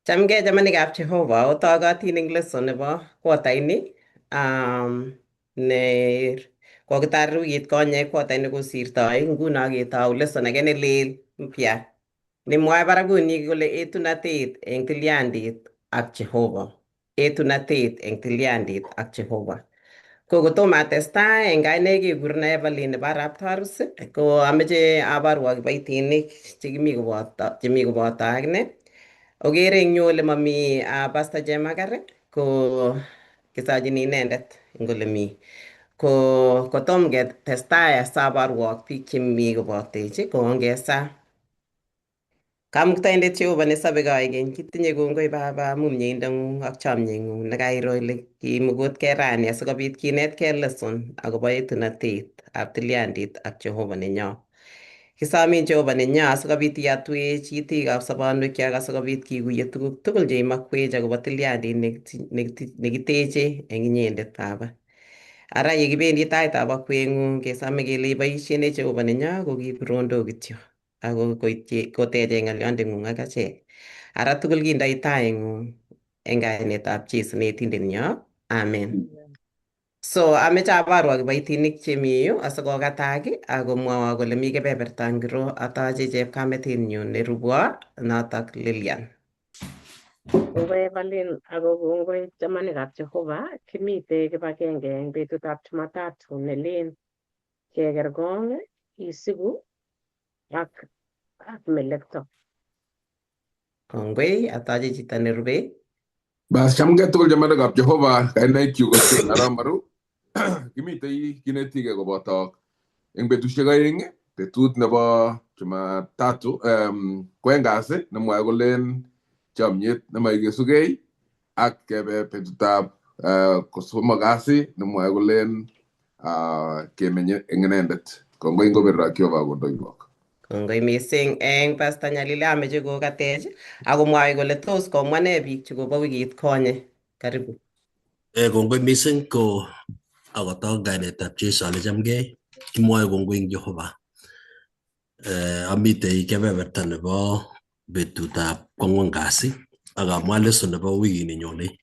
Chamgei chamanikab Jehova, otogotin eng lesson nebo quarter ini ne kokitar wikit konye quarter ini kosirtoi. Nguno ketou lesson age nelel mpya nemwoe barakunyi kole etunatet eng tilyandit ak Jehova. Etunatet eng tilyandit ak Jehova. Ko kotomo atestai, eng kainaik kekurena Evelyn nebo arap Tarus, ko ameche aborwok kiboitinik chekimi koboto chemi koboto akine. Okere eng yu ole mami Pastor Chemakar, ko kisochini inendet eng ole mi. Ko kotom ketestai asaborwok biik chemi kobotech, ko ongesaa. Kamuktaindet Jehova nesobe koigeny, kitinye kongoi Baba amu mieindong'ung ak chomyeng'ung nekairo ile kiimugutkei rani asikobit kinetkei lesson akobo etunatet ab tilyandit ak Jehova nenyo. Kisomin Jehova nenyo asikobit iyatwech itikab sobonwekyok asikobit kikuye tuguk tugul cheimokwech akobo tilyandit nekiteche eng inyendet Baba. Ara yekibendi taitab akweng'ung kesome kele iboishenech Jehova nenyo ko kiburondok kityo ako koityi koteche ng'olyondeng'ung ak achek. Ara tugul kindoi taing'ung eng kainetab Jesu netindenyo. Amen. So ameche aborwo kiboitinik chemi yu asikokatak akomwowo kole mi kebeberta ngiro. Atoche chepkametinyu nerubwo notok Lilian. Kongoi Evelyn ako kongoi chamanikab Jehova. Kimite kibagenge eng betutab Jumatatu nelen kekerkong isiku ak melekto. Kongoi, atoche chito nerube. Bas, chamgei tugul chamanikab Jehova, kainaikyuk ko Stephen Aramaru. Kimitei kinetigei koboto eng betusiek 2, betut nebo Jumatatu, kwoeng kasi nemwoe kolen chomyet nemaikesugei, ak kebe betutab kosomok kasi nemwoe kolen kemenye eng inendet. Kongoi ngoberurok Jehova kondoiwok. Kongoi mising eng Pastor Nyalili, ameche kokatech akomwoe kole tos komwa nee biik chekobo wikit konye. Karibu. Kongoi mising ko akoto kainetab Jesu ale chamgei. Kimwoe kongoi eng Jehova. Amitei kebeberta nebo betutab kwangwan kasi ak amwa lesson nebo wikini nyone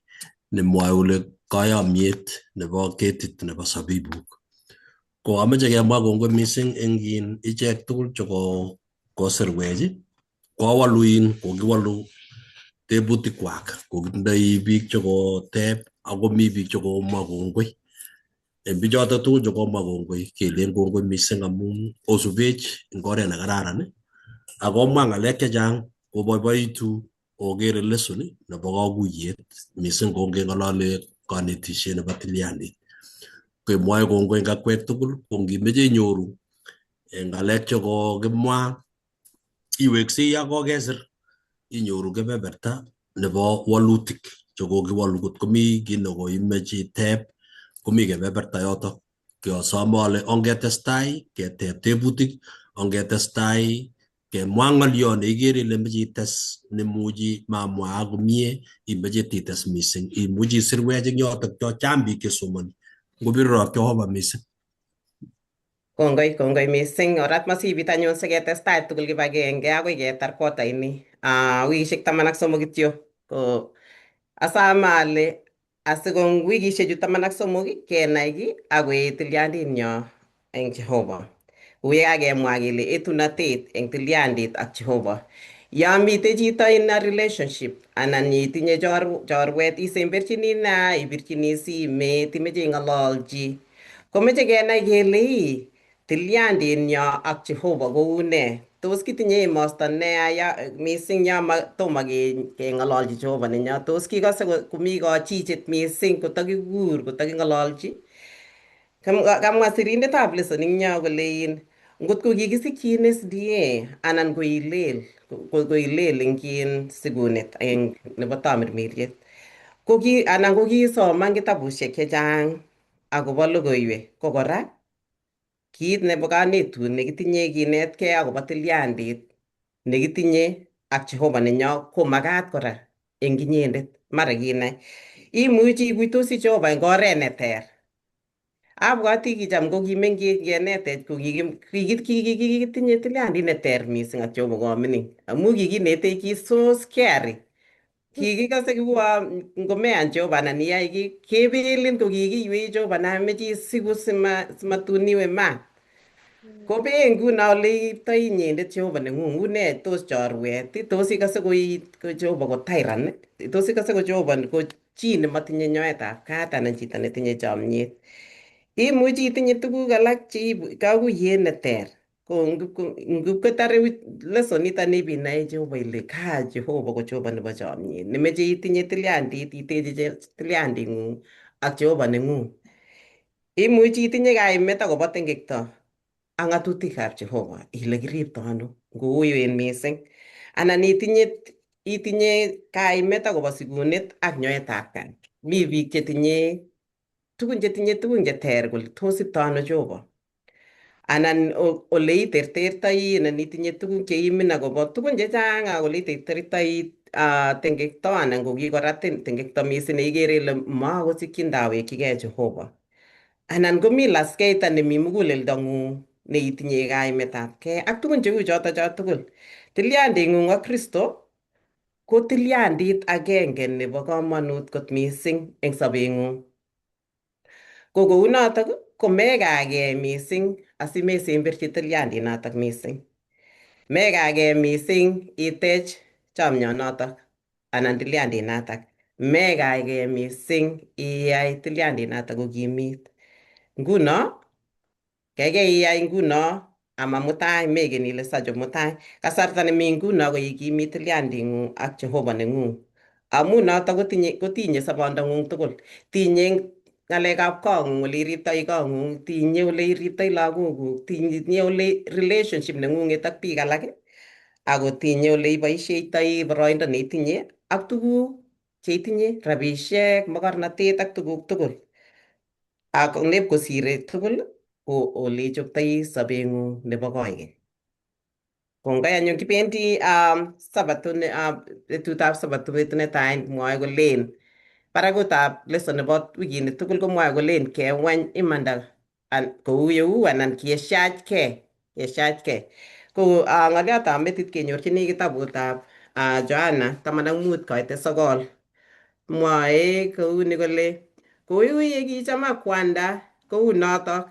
nemwoe kole koyomiet nebo ketit nebo sabibuk. Ko ameche kemwa kongoi mising eng in ichek tugul cheko kosirwech kowalu in kokiwalu tebutikwak, kokitindoi biik chekoteb akomi biik chekomwa kongoi. En bichoto tugul chekomwa kongoi kelen kongoi mising amun osubech eng oret nekararan akomwa ng'alek chechang koboiboitu okere lesson nebo kakuyet mising ko ngeng'olole konetisiet nebo tilyandit. Kemwoe kongoi eng akwek tugul ko ngimeche inyoru ng'alek chekokimwa iweksei ak kokesir inyoru kebeberta nebo walutik chekokiwolu. Kot komi kiy nekoimeche iteb komi kebeberta yotok. Kiosome ale ongetestai keteb tebutik, ongetestai kemwa ng'olyo neikere ile meche ites nemuchi mamwaa komie, imeche tites mising, imuchi isirwech eng yotok cho chang biik chesomoni. Ngobirorok Jehova mising. Kongoi, kongoi mising. Orat masibit anyun siketestai tugul kibagenge akoi ketar quarter ini. Wikishek 13 kityo. Ko asame ale asikong wikishek chu 13 kenai ki akoet tilyandinyo eng Jehova. Kou yekakemwa kele etunatet eng tilyandit ak Jehova. Yon mitei chito in a relationship anan itinye chorwet, isemberchini nea, ibirchini simet, imeche ing'ololchi. Komeche kenai kele ii tilyandinyo ak Jehova kou nee. Tos kitinye emosto neya ya, mising yo tomo keng'ololchi Jehova nenyo. Tos kikose komi kochichet mising kotakikur kotaking'ololchi. Kamwa sirindetab lesson ing yo kole in ngot ko kikisikyin SDA anan ko ilel ko ilel eng in sikunet eng nebo tamirmiriet ko ki anan ko kisoman kitabusiek chechang akobo logoiwek, ko kora kit nebo kanetut nekitinye kinetkei akobo tilyandit nekitinye ak Jehova nenyo ko makat kora eng inyendet mara kinai imuchi ikuitosi Jehova eng oret neter. Abwati kicham ko kimengech kenetech ko kikitinye tilyandit neter mising ak Jehova komining amu kikinetech ki so scary. Kikikose kiwa ngomean Jehova anan iyai ki kebelin ko kikiywei Jehova nameche isiku simatun iwe maat. Kobee nguno ole iiptoi inyendet Jehova neng'ung, une tos chorwet, tos ikose ko Jehova ko tyrant, tos ikose ko Jehova ko chi nemotinye nyoetab kat anan chito netinye chomyet. Imuchi itinye tuguk alak cheibu kakuyet neter. Ko ngipkotare lesson niton ibinae Jehova ile ka Jehova ko Jehova nebo chomyet nemeche itinye tilyandit, iteche tilyanding'ung ak Jehova neng'ung. Imuchi itinye kaimet akobo tengekto ak ng'atutikab Jehova ile kiripto ano ngouwen mising. Anan itinye kaimet akobo sikunet ak nyoetab kat. Mi biik chetinye tugun chetinye tugun cheter kole tos ipto ano Jehova. Anan ole itertertoi anan itinye tuguk cheimin akobo tugun chechang ak ole itertertoi tengekto anan ko kikoratin tengekto mising neikere ile makosikyin ndawekchigei Jehova. Anan komi laskeita nemi muguleldong'ung neitinye kaimetabkei ak tugun cheu choto cho tugul. Tilyanding'ung ak Kristo ko tilyandit agenge nebo komonut kot mising eng sobeng'ung. Ko kounotok ko mekakee mising asimesemberchi tilyandit notok mising. Mekakee mising itech chomyonotok anan tilyandit notok. Mekakee mising iyai tilyandit notok kokimit. Nguno Kaikai iyai nguno ama mutai meken ile sacho mutai. Kasarta nemi nguno ko ikimit tilyanding'ung ak Jehova neng'ung. Amu noto kotinye kotinye sobondong'ung tugul. Tinye ng'alekab kong'ung ole iriptoi kong'ung, tinye ole iriptoi lagokuk, tinye ole relationship neng'ung'et ak biik alak, ako tinye ole iboisheitoi boroindo neitinye ak tuguk cheitinye, rabishek, mokornotet ak tuguk tugul. Ak neb kosire tugul ko ole ichoptoi sobeng'ung nebo koikeny. Kongoi anyun kibendi sabato betutab sabato betut netai mwoe kolen barakutab lesson nebo wikini tugul komwoe kolen kewany imanda kou yeu anan keshachkei keshachkei. Ko ng'oliotab metit kenyorchini kitabutab Johana 15 koite 9. Mwoe kouni kole kou ye kichama kwanda kou notok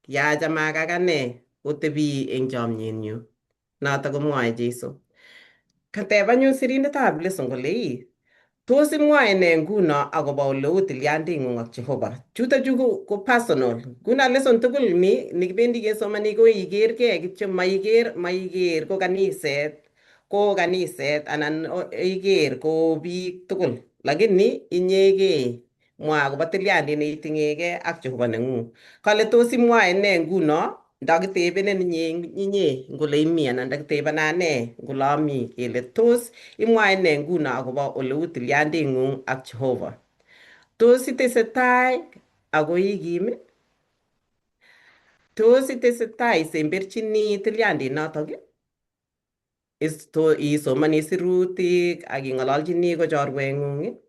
kiachamak akane otebi eng chomyenyu. Notok komwoe Jesu. Kateb anyun sirindetab lesson kole ii tos imwoe nee nguno akobo oleu tilyanding'ung ak Jehova. Chuto chu ko personal. Nguno lesson tugul ni nikibendi kesomani ko ikerkei kityo maiker ko kaniset anan iker ko biik tugul lakini inyegei mwa akobo tilyandit neiting'ekei ak Jehova neng'ung. Kale tos imwae nee nguno ndakitebenen inye ngole imi anan ndakitebena ane ngole ami kele tos imwae nee nguno akobo oleu tilyanding'ung ak Jehova. Tos itesetai ako ikim? Tos itesetai isemberchini tilyandit notok? Isomani sirutik ak ing'ololchini ko chorweng'ung?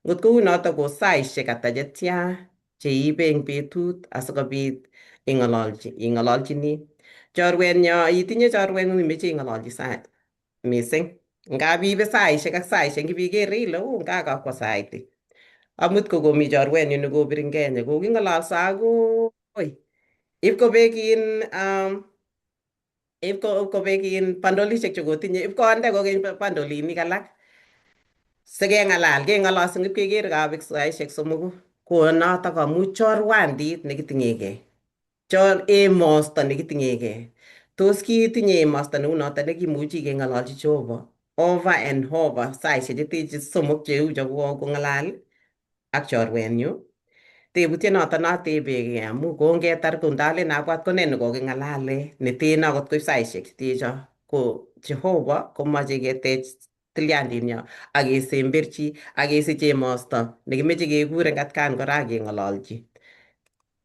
Ngot kou notok ko saishek ata chetya cheibe eng betut asikobit ing'ololchini chorwenyo itinye chorweng'ung imeche ing'ololchi mising. Ngap iibe saishek ak saishek ngipikere ile oh nga kakwo sait. Amut kokomi chorwenyu nekobir eng Kenya koking'ololso akoi ipkobek in ipkobek in bandolishek chekotinye ipkonde kokeny bandolinik alak sikeng'alal keng'ololse ipkeker kabek saishek 3 ko notok amu chorwandit nekiting'ekei chor emosto nekiting'ekei. Tos kitinye emosto neu notok nekimuchi keng'ololchi Jehova over and over saishek cheteche 3 cheu chekokong'alal ak chorwenyu? Tebutiet noto notebekei amu kongetar ko ndalen abwat ko nee nekoking'alale neten akot koib saishek chetecho. Ko Jehova komoche ketech tilyandinyo ak kesemberchi ak kesich emosto nekimeche kekur eng atkan kora ak keng'ololchi.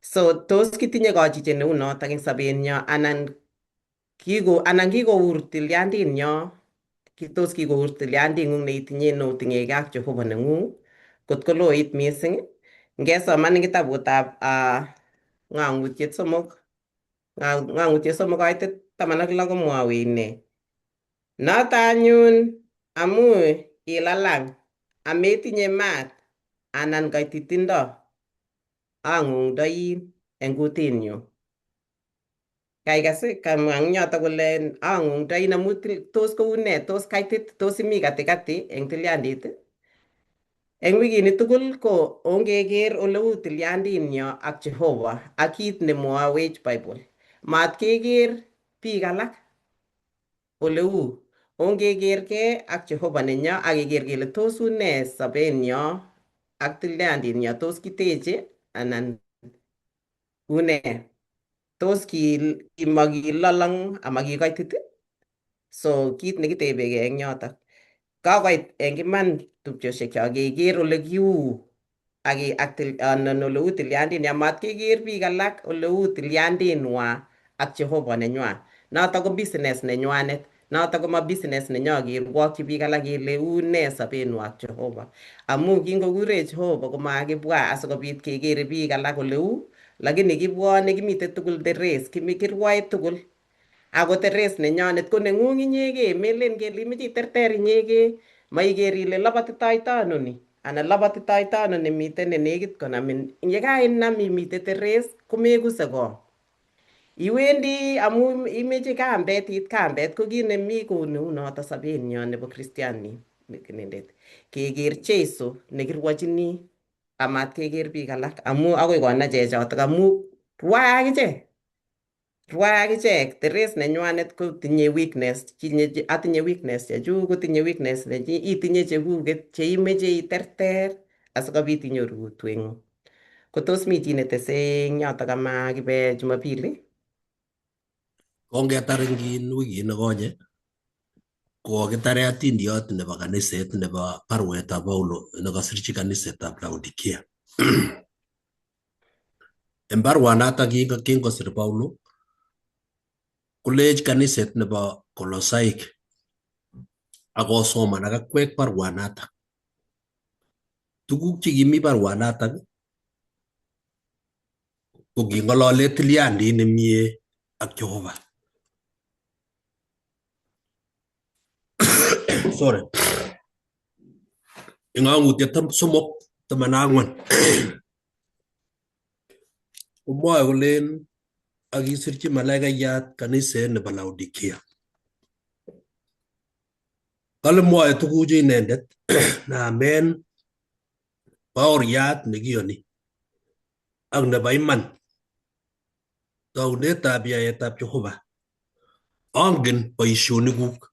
So tos kitinye kochichet neu notok eng sobenyo anan kikour tilyandinyo? Tos kikour tilyanding'ung neitinye noting'ekei ak Jehova neng'ung kot koloit mising? Ngesoman eng kitabutab Ng'ang'utiet 3 koite 16 komwowech ne? Noto anyun amu Ilalang ametinye maat anan koititindo ang'ung'doin eng kutinyu. Kaikas kamwa eng yoto kole ang'ung'doin amu tos kou nee, tos kaitit, tos imi katikati eng tilyandit. Eng wikini tugul ko ongeker oleu tilyandinyo ak Jehova ak kit nemwowech Bible. Mat keker biik alak oleu, ongekerkee ak Jehova nenyo ak keker kele tos une sobenyo ak tilyandinyo, tos kiteche anan une, tos makilolong ama kikoitit. So kit nekitebekee eng yotok, kakoit eng iman tupchosiek cho keker ole kiu ak anan oleu tilyandini, amat keker biik alak oleu tilyandinwa ak Jehova nenywa. Notok ko business nenywanet, notok ko ma business nenyo kirwokyi biik alak kele une sobenwa ak Jehova. Amu kingokurech Jehova komakibwa asikobit kekere biik alak oleu, lakini kibwone kimite tugul the race, kirwoe tugul. Ako the race nenyonet ko neng'ung inyegei, melen kele imoche iterter inyegei, maiker ile lobotitoito ano ni anan lobotitoito ano nemiten nenekit konamin. Yekainam imite the race komekuse kong. Iwendi amu imeche kambet, iit kambet ko kit nemi ko neu noto sobenyo nebo kristiani inendet. Keker Jesu nekirwochini amat keker biik alak amu akoi konai chechotok amu rwae akichek. Rwae akichek the race nenywanet kotinye weakness, atinye weakness chechuk kotinye weakness nenyi, itinye chekuket cheimeche iterter asikobit inyoru kutweng'ung. Ko tos mi chi netese eng yotok ama kibe Jumapili? Kongetar eng wikit nekonye kokakitare atindiot nebo kaniset nebo baruetab Paulo nekasirchi kanisetab Laodikia. En baruanatak kingosir Paulo kolech kaniset nebo Kolosaik akosoman ak akwek baruanatak. Tuguk chekimi baruanatak ko king'olole tilyandit nemie ak Jehova. Sorry. Eng ang'utiet 3:14 komwoe kolen akisirchi malaikayat kaniset nebo Laodikia. Kale mwoe tuguchu inendet naamen baoriat nekiyoni ak nebo iman, taunetab yaetab Jehova. Angen boisionikuk.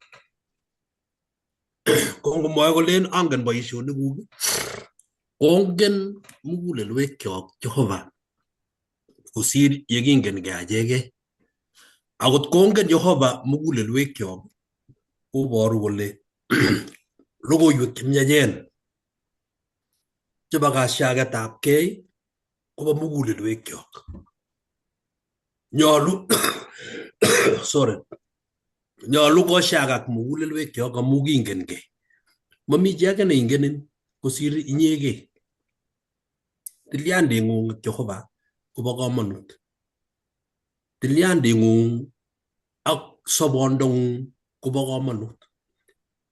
Ko ngomwoe kolen angen boisionikuk, kongen mugulelwekyok Jehova kosir yekingengei achekei. Akot kongen Jehova mugulelwekyok koboru kole logoiwek chemiachen chebo kasyaketab kei kobo mugulelwekyok. Nyolu sorry, nyolu kosyakak mugulelwekyok amu kingengei. Mami chi age neingenin kosir inyegei. Tilyanding'ung ak Jehova kobo komonut. Tilyanding'ung ak sobondong'ung kobo komonut.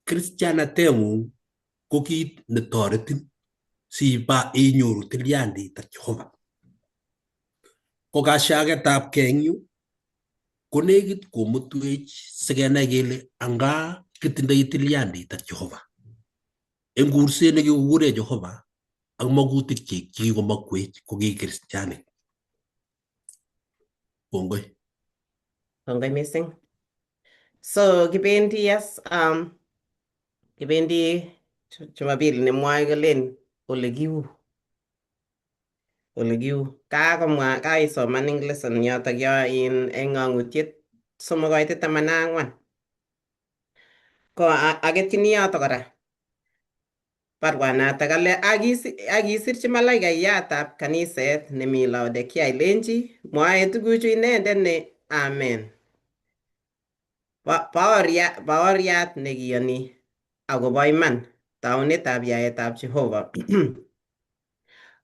Kristianateng'ung ko kit netoretin siba inyoru tilyandit ak Jehova. Ko kasyaketab kei eng yu konekit komutwech sikenai kele anga kitindoi tilyandit ak Jehova. Eng kurset nekikokure Jehova ak magutikchik chekikomakwech ko ki kristianik. Kongoi. Kongoi missing. So kibendi yes, kibendi Jumapili nemwoe kolen ole kiu. Ole kiu. Kakomwa kaisoman eng lesson yotok yo in eng ang'utiet 3:14. Ko aketyini yotok kora baruanatak kale akisirchi malaikayatab kaniset nemi Laodikia ilenchi mwae tuguchu inendet ne Amen. Baoriat nekiyoni akobo iman, taunetab yaetab Jehova.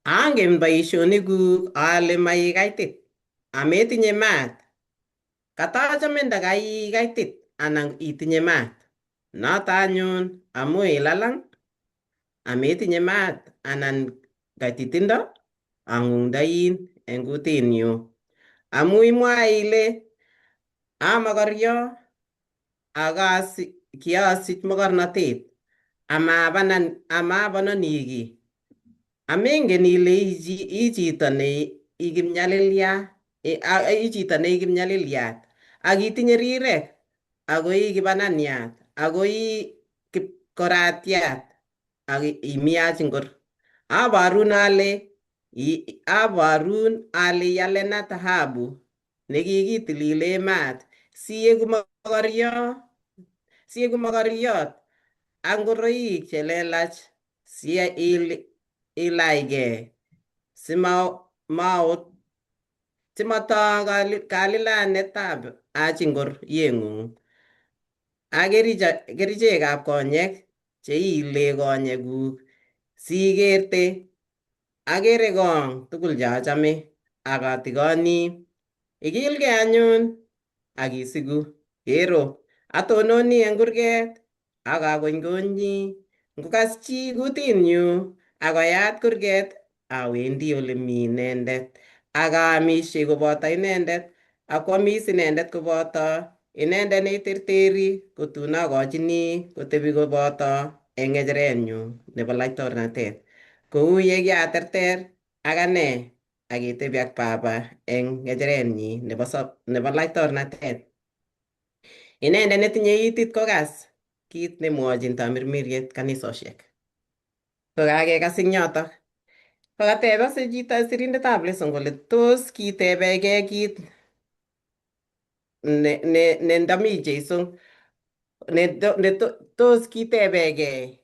Angen boisionikuk ale maikaitit, ametinye maat. Katachame ndakai ikaitit anan itinye maat. Noto anyun amu ilalang Ametinye maat anan kaititindo, ang'ung'doin en kutinyu. Amu imwae ile a mokoryo ak kiasich mokornotet, amabanani kiy. Amengen ile i chito ne i kipnyalilyat ak itinye rirek ako i kibananiat ako i kipkoratiat ak imiach ngor. Aborun ale ialena thahabu nekikitilile maat sieku mokoriot ak ngoroik chelelach si ilachkei simotoi kalilanetab Haji ngorieng'ung ak kerichekab konyek cheiile konyekuk sikerte. Akere kong tugul cheachome ak atikoni. Ikilgei anyun ak isiku. Kero, atononi en kurget ak akonykonyi. Ngokas chi kutinyu ak koyat kurget, awendi ole mi inendet ak aamisie koboto inendet ak kwomis inendet koboto inendet neiterteri kotun akochini kotebi koboto en ng'echerenyu nebo laitornatet kou ye kiaterter ak ane ak ketebi ak Baba en ng'echerenyi nebo laitornatet. Inendet netinye itit kokas kit nemwochin tamirmiriet kanisosiek. Kokakekas eng yotok. Kokateb chito sirindetab lesson kole tos kitebekee kit ne ndami Jesu ne tos kitebekee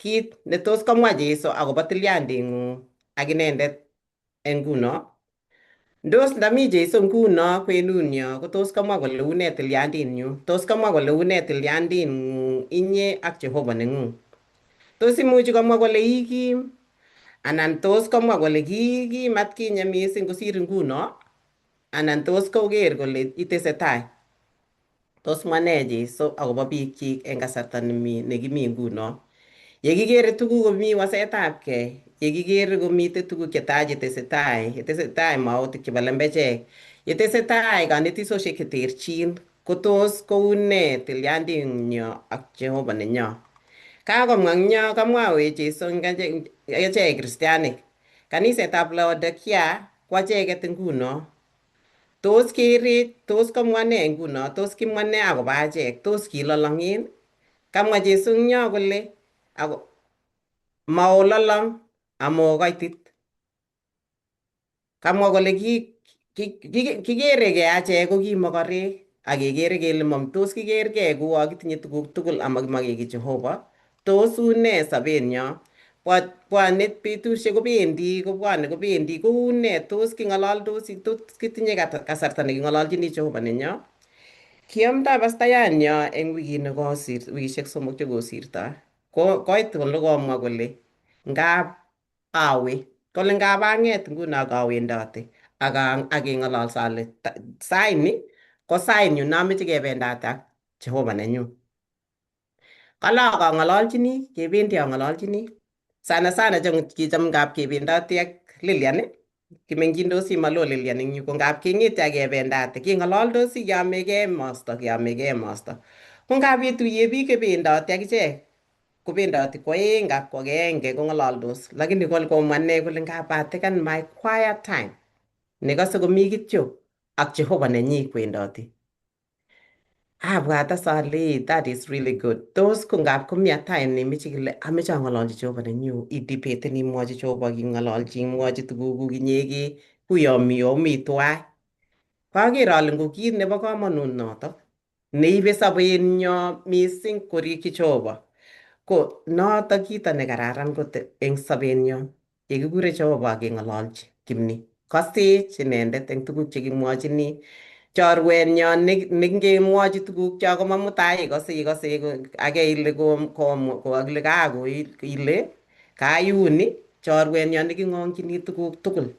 kit netos komwa Jesu akobo tilyanding'ung ak inendet en nguno. Ndos ndami Jesu nguno kwenunyo kotos komwa kole unee tilyandinyu, tos komwa kole unee tilyanding'ung inye ak Jehova neng'ung. Tos imuchi komwa kole ikim anan tos komwa kole kikim atkinye mising kosir nguno anan tos koker kole itesetai. Tos mwa nee Jesu akobo biikchik en kasarta nekimi nguno. Yekikere tuguk komi wasetabkei, yekikere komiten tuguk chetai chetesetai, yetesetai mwautik chebo lembechek, yetesetai kanetisosiek cheterchin, kotos koune tilyandinyo ak Jehova nenyo. Kakomwa eng yo, kamwawech Jesu eng achek kristianik. Kanisetab Laodikia ko acheket nguno. Tos kere, tos komwa nee nguno, tos kimwa nee akobo achek, tos kilolong'in? Kamwa Jesu eng yo kole maololong ama okaitit. Kamwa kole kikereke achek ko ki mokorek ak kekere kele tos kikerkei kouo kitinye tuguk tugul amakimoke Jehova. Tos unee sobenyo? Bwane betusiek kobendi, kobwone kobendi, kounee? Tos king'ololdosi, tos kitinye kasarta neking'ololchini Jehova nenyo? Kiamda pastayanyo en wikit nekosir, wikisiek 3 chekosirto. Ko koit ole komwa kole ngap awe, kole ngap ang'et nguno ak awendote ak keng'ololso ale saini ko sainyu nomoche kebendate ak Jehova nenyu. Kale ak ang'ololchini, kebendi ang'ololchini. Sana sana kicham ngap kebendoti ak Lilian, kimeng'chindosi malo Lilian eng yu, ko ngap keng'ete ak kebendate, keng'ololdosi keamekei emosto, keamekei emosto. Ko ngap ketuiye biik kebendoti ak ichek, kobendoti kwoeng ngap ko agenge kong'ololdos. Lakini komwa ine kole ngap ataken my quiet time nekose komi kityo ak Jehova nenyi kwendoti. Abwat as ale that is really good. Tos ko ngap komi a time nemeche kile ameche ang'ololchi Jehova nenyu, idebaten imwochi Jehova ing'ololchi imwochi tugukuk inyegei kuyo omi tuwai. Koaker ale ngo kit nebo komonut notok neibe sobenyo mising korikyi Jehova. Ko notok kito nekararan kot eng sobenyo yekikure Jehova ak keng'ololchi kimni. Kosech inendet eng tuguk chekimwochini. Chorwenyo nengemwochi tuguk cho koma mutai ikose ake ile ko kaa ile kaiuni chorwenyo neking'ongchini tuguk tugul.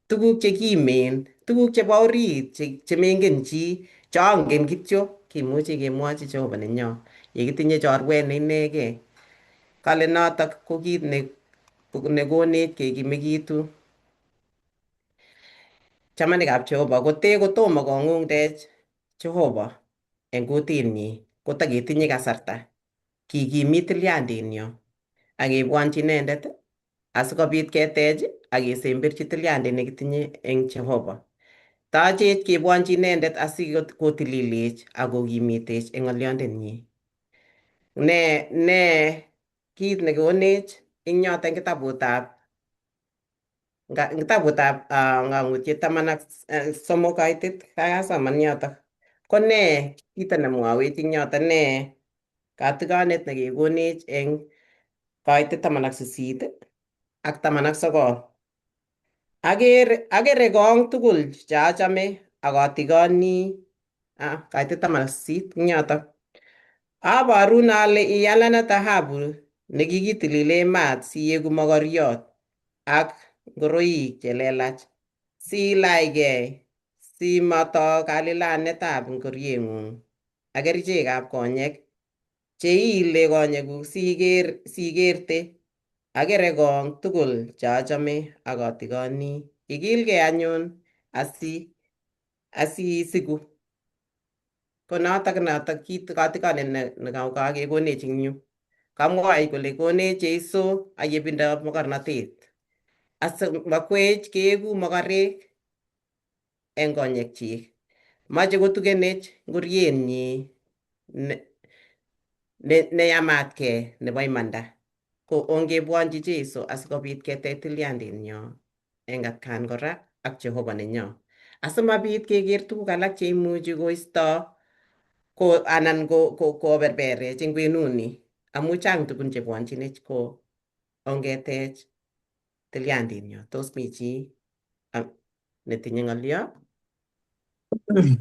Tuguk chekimen, tuguk chebo orit chemengen chi, chongen kityo kimuchi kemwochi Jehova nenyo. Yekitinye chorwet ne inegei. Kale notok ko kit nekonech kekimikitu. Chamanikab Jehova, kote kotomo kong'ung'tech Jehova eng kutinyi kotaketinye kasarta kikimit tilyandinyo ak kebwonchi inendet asikobit ketech ak kesemberchi tilyandit nekitinye eng Jehova. Tachech kebwonchi inendet asikotililech ak kokimitech eng ng'olyondenyi. Ne kit nekonech eng yoto eng kitabutab Ng'ang'utiet 13 kaitit kakasoman yotok. Ko ne kito nemwowech eng yoto, ne katikonet nekekonech eng kaitit 18 ak 19. Akere kong tugul cheachame ak atikoni kaitit 18 eng yotok. Aborun ale ialana thahabu nekikitilile maat siyeku mokoriot ak ngoroik chelelach silachkei simatok kalilanetab ngorieng'ung ak kerichekab konyek cheiile konyekuk sikerte. Akere kong tugul cheachame ak atikoni. Ikilgei anyun asisiku. Ko notok kit katikonet nekakekonech eng yu. Kamwai kole konech Jeiso ayebindab mokornotet. Asimakwech keeku mokorek eng konyekchik. Mache kotukenech ngorienyi neyamatkei nebo imanda. Ko ongebwonchi Jeiso asikobit ketech tilyandinyo eng atkan kora ak Jehova nenyo. Asimabit keker tuguk alak cheimuchi koisto ko anan koberberech eng kwenuni amu chang tugun chebwonchinech ko ongetech tilyandinyo. Tos mi chi netinye ng'olyo?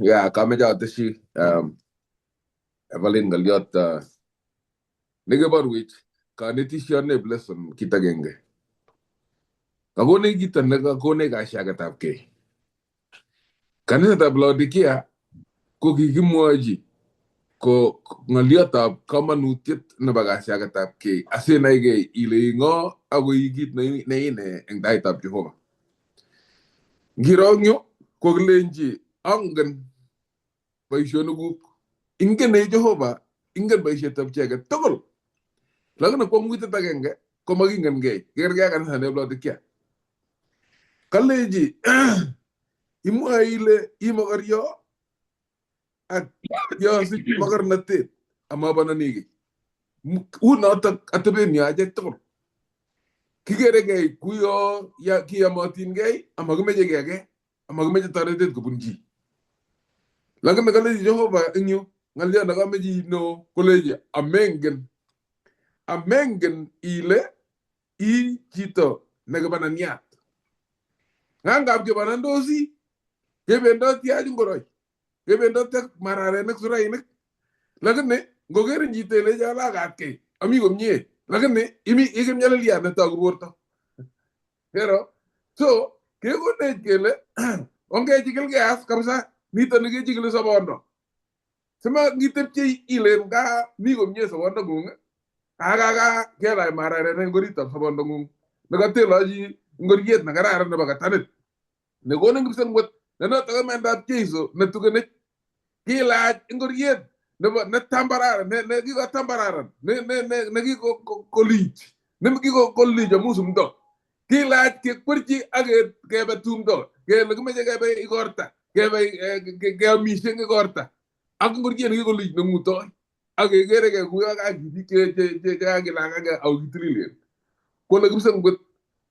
Ya, kameche ateshi Evelyn ng'olyot nekeborwech kanetisyon lesson kit agenge. Kakonech kito nekakonech kasyaketabkei. Kanisetab Laodikia ko kikimwochi ko ng'olyotab komonutiet nebo kasyaketabkei asinaigei ile i ng'o ako i kit neine eng taitab Jehova. Ngiro eng yu ko kilenji angen boisionikuk, ingen ei Jehova, ingen boisietab chi age tugul. Lakini kwang'utit agenge ko makingen-gei, kergei ak kanisa nebo Laodikia. Kalechi imwoe ile i mokoryo ak yosich mokornotet amabanani kiy. U notok atebenyo achek tugul. Kikerekei kuyo kiyomotingei amakimeche kiy age, amakimeche toretet kobun chi. Lakini kalechi Jehova eng yu ng'olyo nekameche iib neo kolechi amengen ile i chito nekibananiat. Ngangap kibanandosi kebendoti ak ngoroik, kebendoti ak mararenik surainik. Lakini ngokerin chito ilechi alakatkei ami komie, lakini imi ikimnyaliliat netoku borto. Kero? So kekonech kele ongechikilgei as kabisa nito nikechikili sobondo. Sima ngitepchei ilen ka mi komie sobondong'ung akaka kelach mararet eng oritab sobondong'ung nekatelochi ngoriet nekararan nebo katanit nekonin kipsengwet nenotok imandab Jeiso netukenech kilach ngoriet nebo netambararan nekikotambararan nekikolich nekikolich amu sumdo kilach kekwerchi ak kebe tumdo kele kimeche kebe igorta kebe keamishe eng igorta ak ngoriet nekikolich neng'utoi ak kekerekei kuyo kakibik chekakilakake ako kitililen. Kole kipsengwet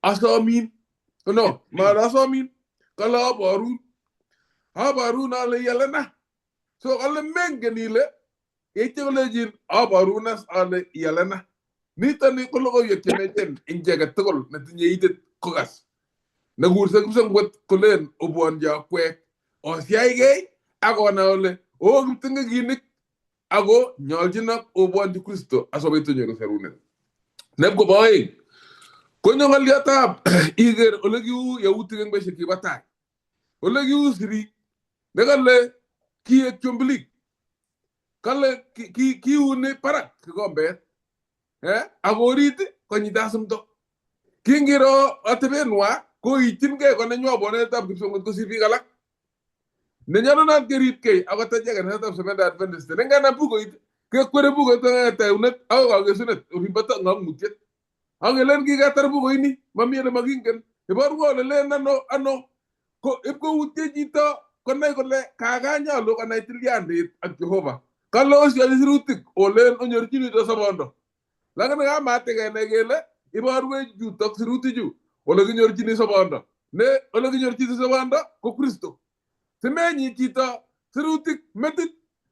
asomin no male asomin kale aborun aborun ale ialena. So kale mengen ile yeityo kolechin aborun as ale ialena. Nitoni ko logoiwek chemechen eng chi age tugul netinye itit kokas. Nekurse kipsengwet kolen obwonchi akwek osiaigei ak onai ole oo kipting'ekinik ako nyoljinok obwonchi Kristo asikobit onyoru serunet. Neb kobo oeng konyo ng'olyotab iker ole kiu yautik eng beisiek kibo tai. Ole kiu sirik nekale kiek chumbilik. Kale kiuni barak kikombet. Ako orit konyita simto. Kingiro atebenwa koityinkei konenywa bonetab kipsongot kosir biik alak. Nenyolunot keripkei akot achek kanisetab Seventh Adventist. Nengenam bukuit kekwere bukuit kong'ete eunet akoi kakesunet olimbo ng'ang'utiet. Ak kelen kiketar bukuini mami ole makingen. Iborwo ole len ano ano ko ipkoutie chito konai kole kakanyolu konai tilyandit ak Jehova. Kale osyochi sirutik olen onyorchini chito sobondo. Lakini kamate kenai kele iborwech chutok sirutichu ole kinyorchini sobondo. Ne ole kinyorchini sobondo ko Kristo. Simenyit chito sirutik metit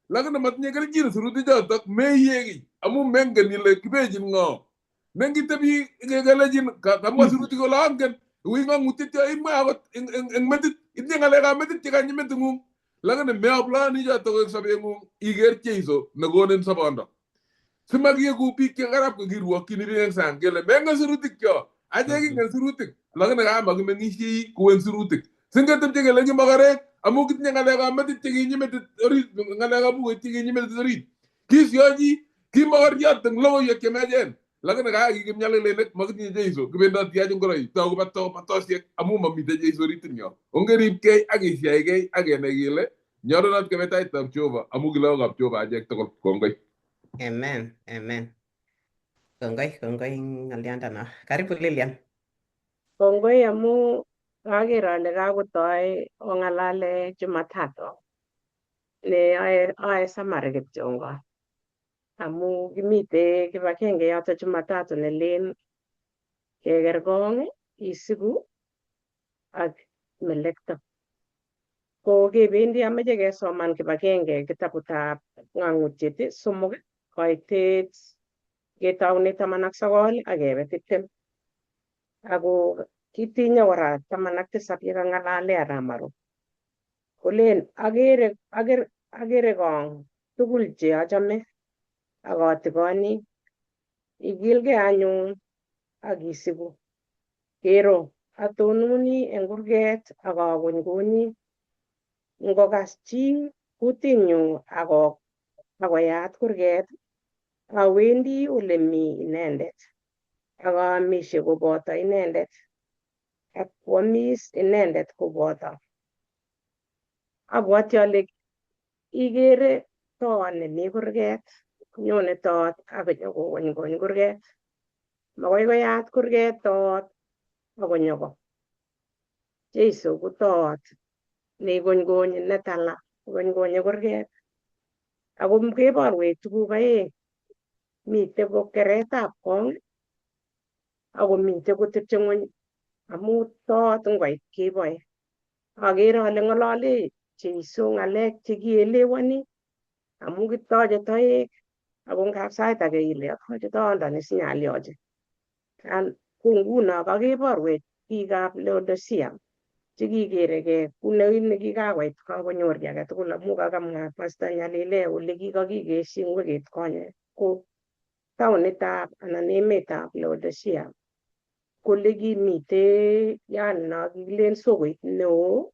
lakini matinye kelchin sirutik chotok meiye kiy amu mengen ile kibechin ng'o. Nengitebi kelechin kamwa sirutik kole angen ui ng'ang'utiet yo imwa akot eng metit itinye ng'alekab metit chekanyi meting'ung lakini meaplani chotok koek sobeng'ung iker Jeiso nekonin sobondo. Simakieku biik che karap kokirwokyini biik eng sang kele mengen sirutik cho achek kingen sirutik lakini kamakimeng'isiei kou eng sirutik. Singetepche kele ki mokorek amu kitinye ng'alekab metit chekinyi metit orit ng'alekab bukuit chekinyi metit orit. Kisyochi ki mokoriot eng logoiwek chemiachen lakini kakiki kipnyalilenik makitinye Jeiso kibendoti ach ngoroik toku batosiek amu mamitei Jeiso oritinyo. Ongeripkei ak kesyaikei ak kenai kele nyolunot kebe taitab Jehova amu ki lagokab Jehova achek tugul. Kongoi. Amen, amen. Kongoi, kongoi ng'oliondono. Karibu Lilian. Kongoi amu kaker ale kakotoi ong'alale Jumatatu ne ae summary kityongon amu kimite kibagenge yoto Jumatatu nelen kekerkong isiku ak melekto. Ko kebendi ameche kesoman kibagenge kitabutab ng'ang'utiet 3 koitet ketoune 19 ak kebe 20. Ako kitinye kora 17 yekang'alale Aramaru. Kolen akere kong tugul che achame ak atikoni ikilgei anyun ak isiku. Kero atononi eng kurget ak akonykonyi. Ngokas chi kutinyu akoyat kurget awendi ole mi inendet ak aamishe koboto inendet ak kwomis inendet koboto. Abwati ale ikere toon nemi kurget, nyone toot ak konyokokony kurget. Makoi koyat kurget toot akonyoko. Jeiso ko toot neikonykonyi netala, ikonykonyi kurget. Ako keborwech tuguk aeng. Mitei ko keretab kong ako mitei kotepche ng'weny amu toot ngoit keboe. Akere ale ng'olole Jeiso ng'alek chekielewani amu kitoche toek ako ngap sait ake ile atoche toondoni sinyalyoche. Ko nguno kakeborwech biikab Laodicea chekikerekei kune nekikakoit kakonyor kiy age tugul amu kakamwa Pastor Nyalile ole kikakikeshi eng wikit konye ko taonitab anan emetab Laodicea kole kimitei yani no kikilen sokoit neo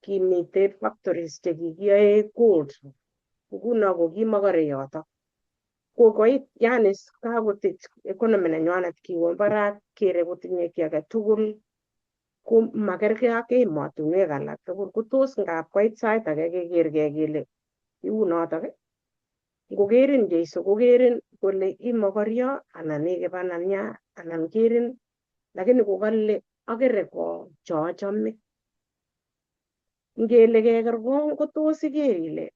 kimitei factories chekikiyoe gold nguno ko kimokore yotok ko koit yani kakotich economy nenywanet kiwo barak kere kotinye kiy age tugul ko makerkei ak emotinwek alak tugul ko tos ngap koit sait age kekerkei kele iu notok ngokerin Jeiso kokerin kole imokorio anan i kibanania anan kerin lakini kokale akere kong chochome. Ngele keker kong kotos iker ile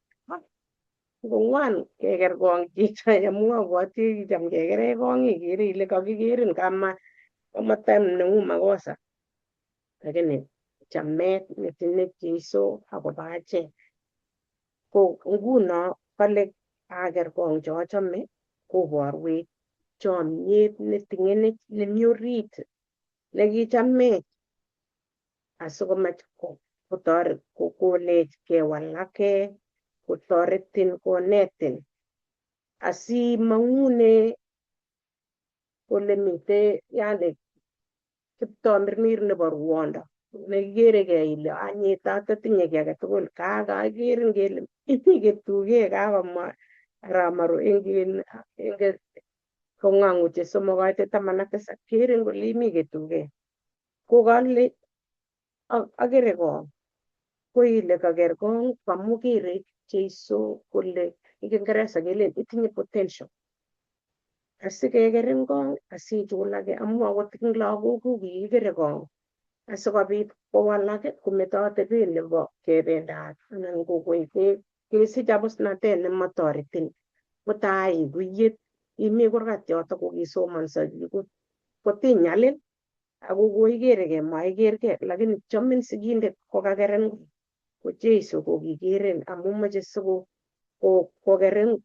ngong'wan keker kong chito amu abwoti kicham kekere kong ikere ile kakikerin kama kamatam neng'ung makosa lakini chamet netinye Jeiso akobo achek. Ko nguno kale aker kong chochome koborwech chomyet netingenech nemi orit nekichamech asikomach kotoret konech kewalake kotoretin konetin asimang'une ole mitei yani kiptomirmir nebo ruondo nekikerekei ile anyitat atinye kiy age tugul kakakerin kele imi ketuge kakomwa Aramaru eng Ko ng'ang'utiet somok kaitet 17 kerin kole imi ketuge. Kokale akere kong ko ile kaker kong amu kere Jeiso kole eng Kiingereza kelen itinye potential. Asikekerin kong asichulake amu akot eng lagokuk kikikere kong asikobit kowalak kometo atebet nebo kebendat anan ko kesich abusnatet nemotoretin mutai ikuiyet imi kurgat yoto kokisomonso kotinyalil ako koikereke maikerke lakini chomin sigindet kokakerin ko Jeiso kokikerin amu moche siko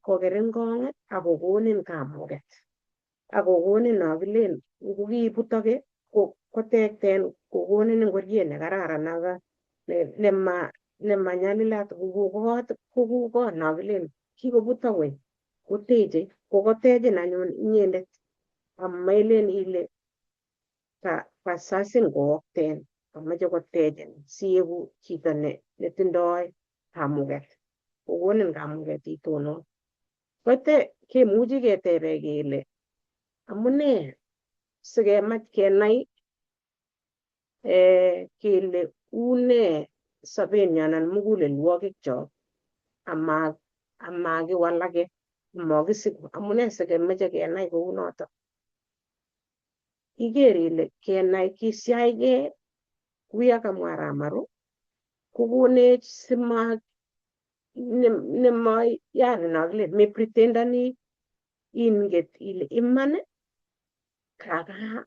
kokerin kong akokonin kamuget akokonin nokilen ngokiibutoke kotekten kokonin ngoriet nekararan ak nemanyalilat kokukot kokukot nokilen kikobutok wei koteche kokotechin anyun inyendet amailen ile kasasin kookten amache kotechin sieku chito netindoi kamuget kokonin kamuget itonon kote kemuchi ketebe kele amune sikemach kenai kele une sobenyo anan mugulelwogikchok amakiwalake amakisiku amune sikemeche kenai kounoto iker ile kenai kisiachkei kuya kamwa Ramaru kokonech sima nema yani nokile mepretendoni inget ile iman kaka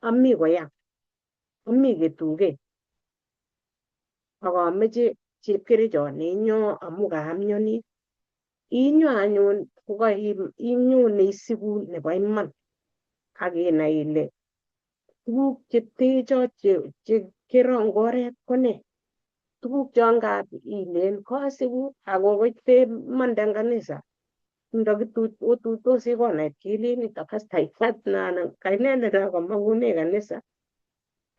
ami koya ami ketuge ak ameche chepkerichot neinyo amu kaamyoni inyo anyun inyo neisiku nebo iman ak inai ile tuguk chetecho chekero eng oret ko nee tuguk chon ngap ilen kasiku ako kotemande eng kanisa ndakitutosi konait kelen pastait anan kainendet kamang'une kanisa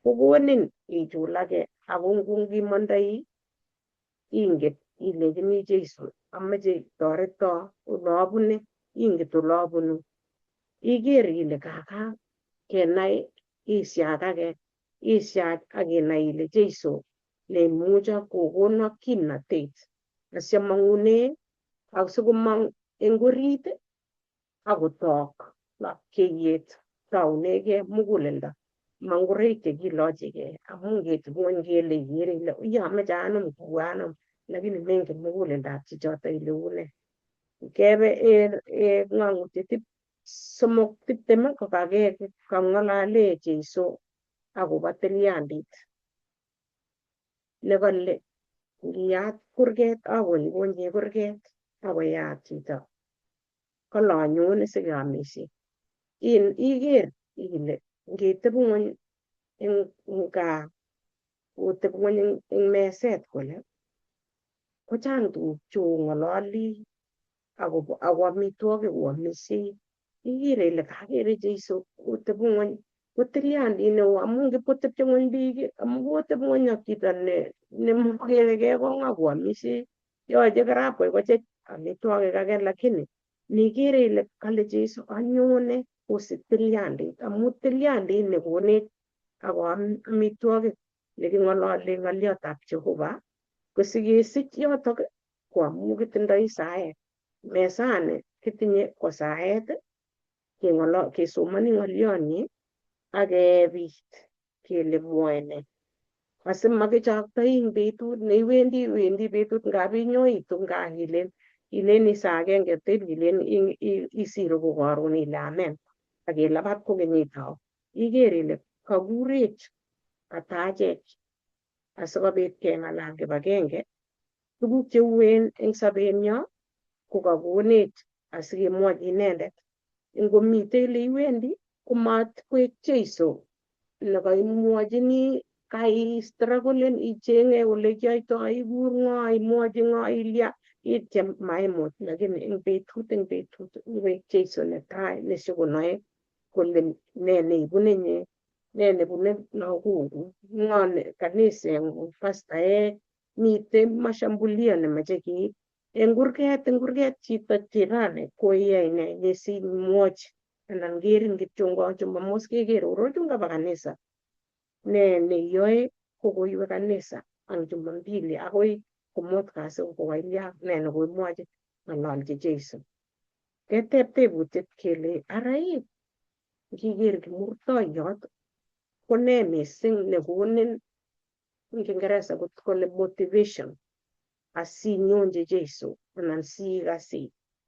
kokonin ichulake ako ngimondoi inget ilechini Jeiso ameche toreto olobune inget olobunu iker ile kaka kenai isiakake isiach ak inai ile Jeiso neimucho kokono kimnatet asiamang'une asikomong eng orit akotok lapkeiyet tounekee muguleldo ma ngoroik chekilochigei amu ngetub ng'weny kele ikere ile uyo ameche anum kou anom lakini mengen muguleldab chichoto ile une. Kebe ng'ang'utiet 3:20 kokang'olole Jeiso akobo tilyandit nekole ngiyat kurget akonykonye kurget akoyat chito kole anyone sikeomisie iker ile ngeteb ng'weny eng gaa oteb ng'weny eng meset kole kochang tuguk cheong'ololi akobo ako amitwogik oamishei ikere ile kakere Jeiso oteb ng'weny ko tilyandit neo amu ngipkotepche ng'weny biik amu koteb ng'weny ak chito nemokerekei kong akoamishei yoche karabwai kochech amitwogik ake lakini nikere ile kale Jeiso anyone kosich tilyandit amu tilyandit nekonech ako amitwogik neking'olole ng'oliotab Jehova ko sikesich yotok ko amu kitindoi saet mesani kitinye ko saet kesomoni ng'olyonyi ak kebit kele mwoe nee asimakichoktoi eng betut neiwendi iwendi betut ngap inyoitu nga ilen ilen isaa agenge tep ilen isiru ko karon ile amen ak ilabat kokeny itou iker ile kakurech katachech asikobit keng'alal kibagenge tuguk cheuen eng sobenyo ko kakonech asikemwochi inendet ngomitei ole iwendi komatkoek Jeiso nekaimwochini kaistrugglen ichenge ole kiyoitoi ikur ng'o imwochi ng'o ilya ityem maimuch lakini eng betut iwek Jeiso netai nesikonoe kole ne neibune inye ne nebune lagokuk ng'o kaniseng'ung pastaek mitei mashambulio nemoche keib eng kurget chito jirani koiyai ne nesimwochi Anan kerin kityo ngo Jumamos keker orochun kaba kanisa. Ne neyoe kokoiwe kanisa ang Jumapili akoi komut kasi kokoilya ne nekoimwochi ng'ololchi Jesu. Keteb tebutiet kele ara ii ngiker kimurtoiyot ko nee mising nekonin eng Kiingereza kole motivation asinyonchi Jesu anan sikas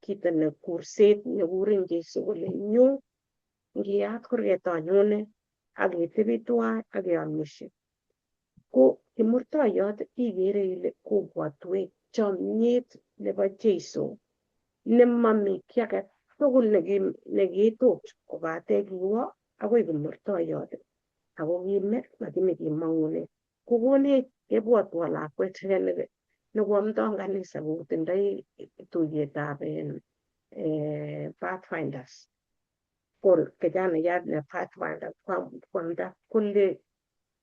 kito ne kurset nekurin Jesu kole nyo ngiyat kurget anyone ak ketebi tuwai ak keamishe. Ko kimurtoiyot ikere ile kobwotwech chomyet nebo Jesu nemami kiy age tugul nekitot kobate kiwo akoi kimurtoiyot ako kime lakini kimong'une. Kokonech kebwotwo lakwet nekoamdoi kanisa kotindoi tuiyetab Pathfinders. Ko kijanayat ne Pathfinder kwamda kole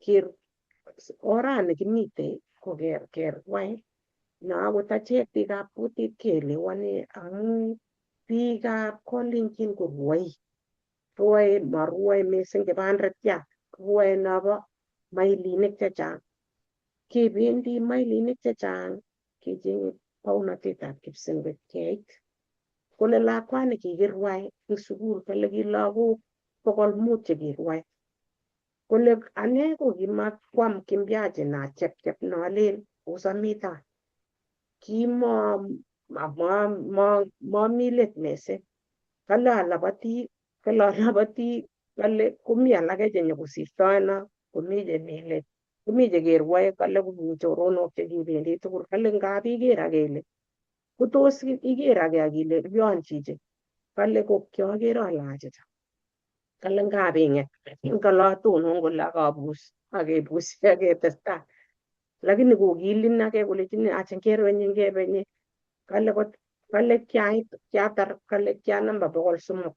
ker orani kimitei ko kerwai na akot achek biikab kutit keelewani amu biikab Kalenjin korwoi rwoe marwoe mising kipandetiat rwoe nobo mailinik chechang kebendi mailinik chechang kechenge bounotetab Kipsengwet keit kole lakwani kikirwai eng sukul kole ki lagok 500 chekirwai kole ane ko kimakwam kimbiaji nachepchep nolel osamita kimo momi let mising kale alabati kale alabati kale komi alake chenyokosirtoeno komi chemi let komi chekerwoe kale komi choronok chekibendi tugul kale ngap iker ake ile kotos iker ake ak ile lyon chichi kale ko kiokere ale achicha kale ngap ing'et kale atonon kole akabus akebusi aketestai lakini kokilin ake kolechini acha ngerwenye ngebenye kale kot kale kiait kiatar kale kianamba 300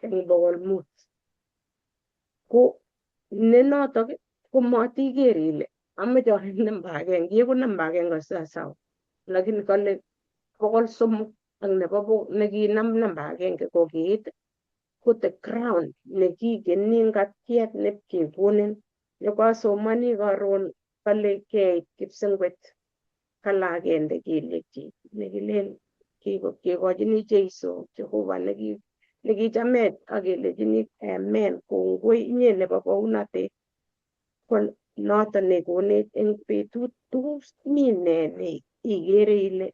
eng 500 ko ne notok ko matiker ile amoche aek namba agenge yeku namba agenge sawa lakini kale 300 ak nebo nekinam namba agenge ko kiit ko the crown nekikeni ngatiet nepkekonin nekasomani karon kale keit Kipsengwet kale agende kelyekchi nekilen kekochini Jesu Jehova nekichamech ak kelechini amen kongoi inye nebo bounotet ko noton nekonech eng betut tos mi ne ne ikere ile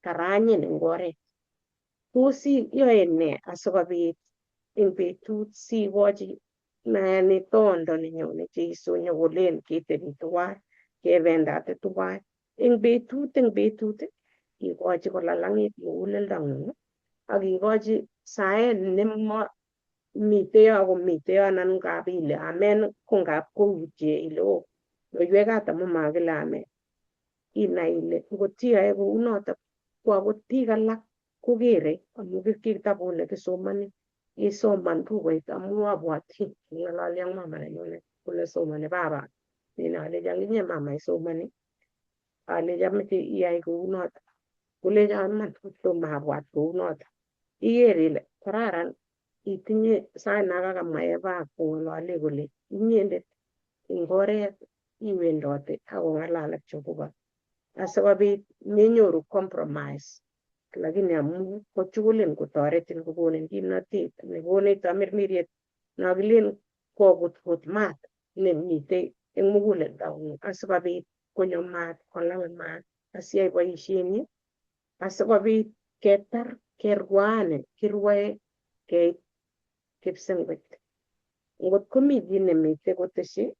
karanyin eng oret tos iyoe ne asikobit eng betut sikochi nani tondo nenyone Jesu nyokolen ketebi tuwai kebendate tuwai eng betut ikochi kolalang'it muguleldong'ung ak ikochi saet nemo mitei yo komitei yo anan ngap ile amen ko ngap koutie ile o loiwekat amu makile amen inai ile ngot iyoe kounotok ko akot biik alak kokere amu kitabut nekisomoni isoman bukuit amu abwati ng'ololi ak mama nenyunet kole somoni baba nin alechi akinye mama isomoni alechi amoche iyai kounotok kolecho iman tomo abwat kounotok iker ile kararan itinye sait nakakamwa Eva kong'olole kole inyendet eng oret iwendote akong'alal ak Jehova asikobit menyoru compromise lakini amu kochukulin kotoretin kokonin kimnotet nekonech tamirmiriet nokilen kokutkut maat nemitei eng muguleldong'ung asikobit konyo maat kolal maat asiyai boisienyi asikobit ketar kerwaani kirwoe keit Kipsengwet. Ngot komi kiy nemitei koteshi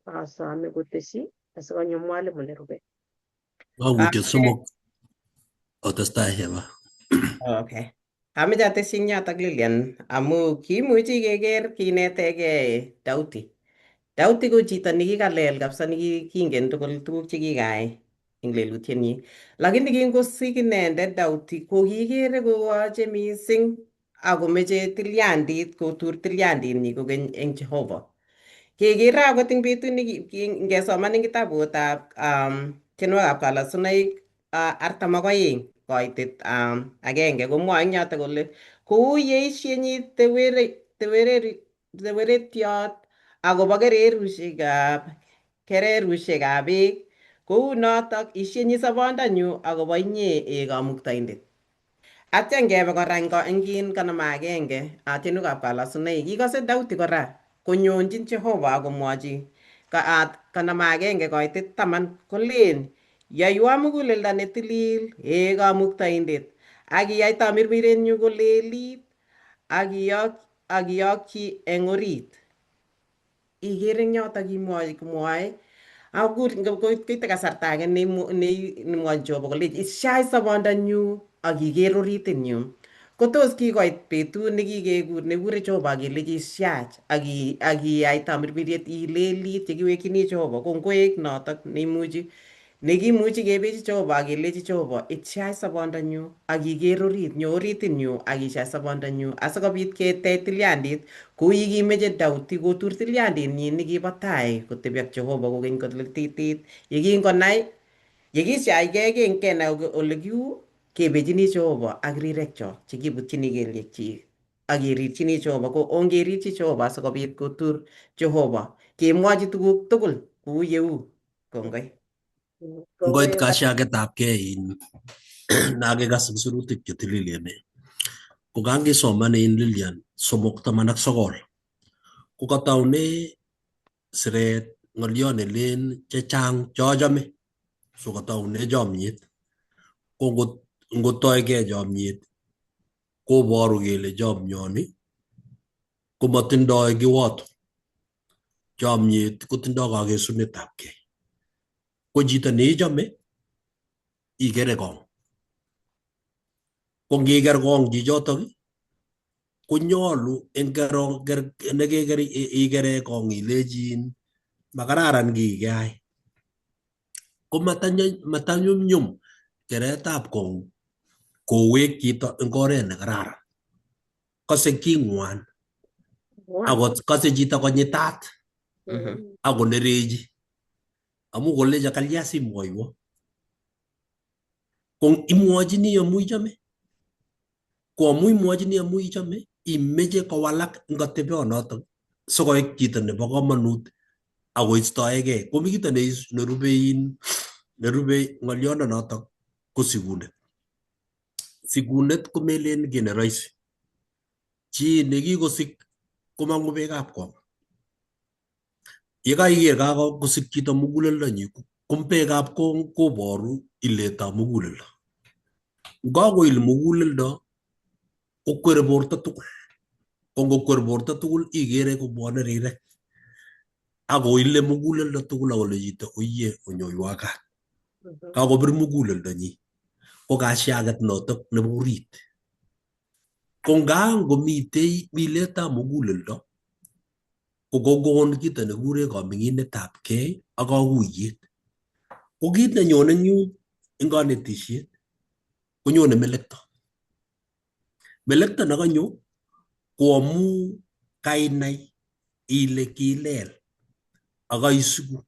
asome koteshi asikonyo mwalimu nerube. Ng'ang'utiet somok otestai Eva. Okay. Ameche atesyi eng yotok Lilian amu kimuchi keker kinetegei Daudi. Daudi ko chito nekikalel kabisa nekikingen tugul tuguk chekikayai eng lelutienyi. Lakini kingosik inendet Daudi ko kikere kowoche mising akomeche tilyandit kotur tilyanditnyi kokeny eng Jehova. Kekere akot eng betut ngesoman eng kitabutab tienwokikab kalasunaik 42 koitet 1 komwoe eng yotok kole Kou yeishenyi teweretiot akobo kererushekab beek, kou notok ishenyi sobondanyu akobo inye ee Kamuktaindet. Atya ngebe kora eng 51 tienwokikab kalasunaik kikose Daudi kora konyonjin Jehova akomwochi 51:10 kolen yoiwo muguleldo netilil ee Kamuktaindet ak iyai tamirmirenyu kolelit ak iyokyi eng orit. Ikere eng yotok kimwoe komwoe akur koite kasarta age nemwoe Jehova kolenji ishach sobondanyu ak iker oritinyu. Kotos kikoit betut nekikekur nekure Jehova ak kelechi ishach ak iyai tamirmiriet ilelit yekiwekchini Jehova kongoek notok neimuchi nekimuchi kebechi Jehova ak kelechi Jehova ityach sobondanyu ak iker orit nyo oritinyu ak ishach sobondanyu asikobit ketech tilyandit kou yekimeche Daudi kotur tilyandinyin nekibo tai kotebi ak Jehova kokeny kolititit yekingonai yekisiachgei kenai ole kiu kebechini Jehova ak rirek chok chekibutyini kelyekchik ak kerirchini Jehova ko ongerirchi Jehova asikobit kotur Jehova kemwochi tuguk tugul kou yeu. Kongoi. Ngoit kashaketabkei in nakikas eng sirutik chetililen ko kangisoman in Lilian 3:19 ko kataune siret ng'olyo nelen chechang chochome so kataune chomyet ko ngotoigei chomyet koboru kele chomyoni komotindoi kiwoto. Chomyet kotindoi kakesunetab kei. Ko chito neichome ikere kong. Ko ngiker kong chichotok konyolu eng nekeker ikere kong ilechin makararan kii keai. Ko matanyumnyum keretab kong kowek chito eng oret nekararan. Kose king'wan akot kose chito konyitat akonerechi amu kolecho kalya simwoiwo. Ko imwochini amu ichome. Ko amu imwochini amu ichome imeche kowalak eng atebionotok sikoek chito nebo komonut akoistoegei. Komi kito nerube nerube ng'oliondonotok ko sikunet. Sikunet komelen kiy ne rahisi. Chi nekikosik komong'u beekab kong. Yekaiker kakosik chito muguleldonyi ko beekab kong koboru iletab muguleldo. Ngakoil muguleldo kokwere borto tugul. Ko ngokwer borto tugul ikere kobwone rirek. Akoile muguleldo tugul akole chito oiye onyoiwa kat. Kakobir muguleldonyi. Ko kashaket notok nebo orit. Ko ngangomitei miletab muguleldo ko kokon kito nekikure kaming'inetab kei ak kakuyet. Ko kit nenyone eng yun eng kanetishet konyone melekto. Melekto nekanyo ko amu kainai ile kilel ak kaisiku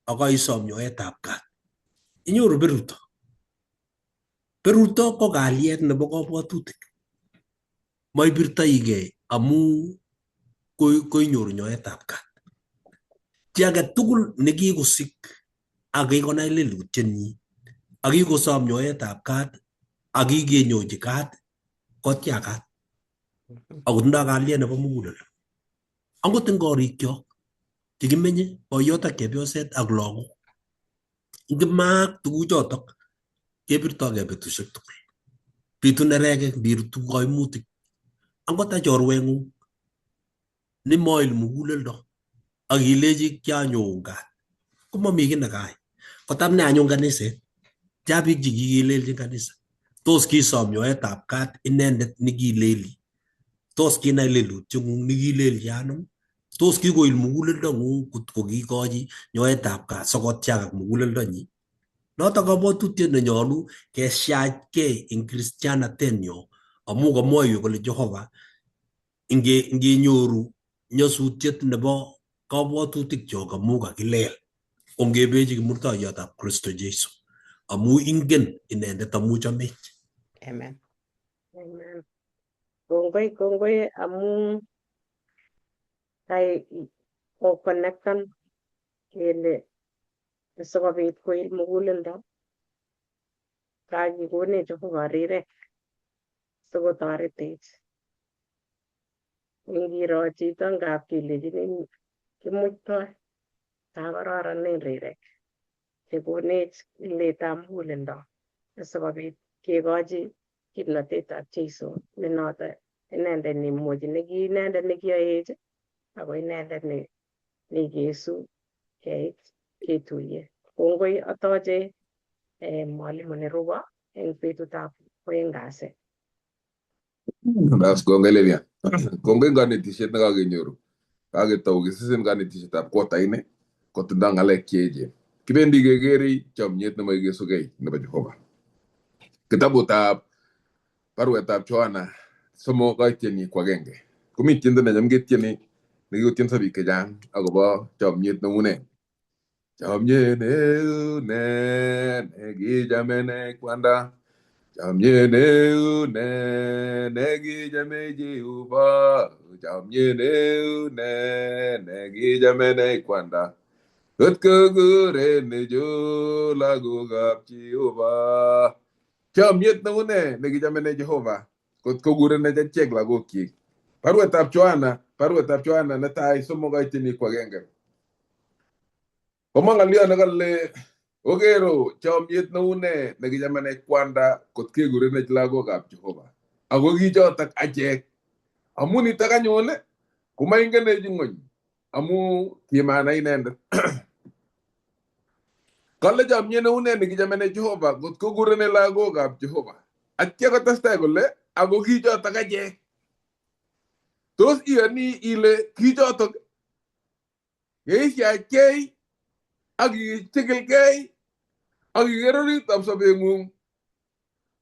ak kaisom nyoetab kat. Inyoru berurto. Berurto ko kalyet nebo kabwatutik. Maibirtoigei amu koinyoru nyoetab kat. Chi age tugul nekikosik ak kikonai lelutienyi ak kikosom nyoetab kat ak kikenyochi kat kotiakat akotindoi kalyet nebo muguleldo. Angot eng korikyok chekimenye boiyot ak chepyoset ak lagok ngimaak tuguchotok kebirtogei betusiek tugul. Bitu neregek bitu kaimutik angot ta chorweng'ung nemoil muguleldo ak ilechi kianyoun kat komomi kiy nekaai. Kotam ne anyun kaniset tia biik chekikelelchin kanisa tos kisom nyoetab kat inendet nekileli tos kinai lelutieng'ung nekilelchi anum tos kikoil muguleldo ng'ung kotko kikochi nyoetab kat sikotiakak muguleldonyi. Notok kabwatutiet nenyolu kesiachgei eng kristianatenyo amu kamwoiwech kole Jehova ngenyoru nyasutiet nebo kabwatutik chok amu kakilel ongebechi kimurtoiyotab Kristo Jesu amu ingen inendet amu chomech. Amen. Amen. Kongoi kongoi amu kai okonektan kele sikobit koil muguleldo kakikonech Jehova rirek sikotoretech. Ingiro chito ngap kelechini kimuktoi kakororonen rirek chekonech iletab muguleldo asikobit kekochi kimnotetab Jeiso ne noto inendet neimuchi neki inendet nekiyoech ako inendet neikesu keit ketuiye. Kongoi atoche mwalimu Nerubo eng betutab kwoeng kasi. Bas kongoi Lilian. Kongoi eng kanetishet nekakenyoru. Kaketou kisisen kanetishetab kwota ini kotindo ng'alek cheechen. Kibendi kekerei chomyet nemaikesugei nebo Jehova. Kitabutab baruetab Yohana 3 kaitienyi ko agenge. Komi tiendo necham ketieni nekikotienso biik chechang akobo chomyet neu ne. Chomyet neu ne nekichamenech Kwanda. Chomyet neu ne nekichame Jehova. Chomyet neu ne nekichamenech Kwanda. Kot kokuren chu lagokab Jehova. Chomyet neu ne nekichamenech Jehova. Kot kokurenech achek lagokyik. Baruetab Yohana, baruetab Yohana netai 3 kaitienyi ko agenge. Komwa ng'olyo nekale okero chomyet neu ne nekichamenech Kwanda kot kekurenech lagokab Jehova. Ako kichotok achek. Amu nitok anyun komaingenech ng'ony amu kimanai inendet. Kale chomyet neu ne nekichamenech Jehova kot kokurenech lagokab Jehova. Atya kotestai kole ako kichotok achek. Tos iyoni ile kichotok yeisiachkei ak ichikilkei ak iker oritab sobeng'ung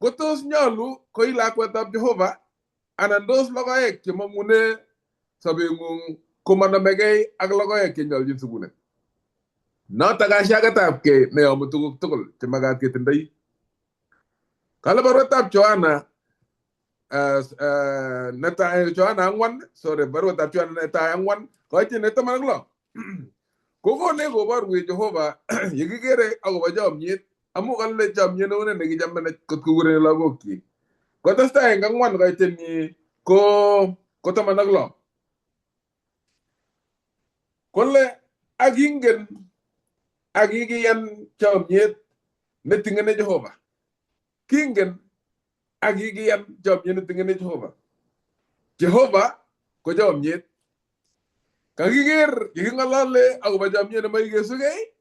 ko tos nyolu koi lakwetab Jehova anan tos logoek chemong'une sobeng'ung komanomegei ak logoek chenyoljin sikunet. Notok kashaketabkei neyomu tuguk tugul chemakat ketindoi. Kale baruetab Yohana netai Yohana 4, sorry, baruetab Yohana netai 4 koityin 16. Kokonech koborwech Jehova yekikere akobo chomyet amu kale chomyet neu ne nekichamenech kot kokureni lagokyik. Kotestai eng 4 koityenyi ko 16. Kole ak ingen ak kikiyan chomyet neting'ene Jehova. Kingen ak kikiyan chomyet neting'ene Jehova. Jehova ko chomyet. Kakiker yeking'olole akobo chomyet nemaikesugei,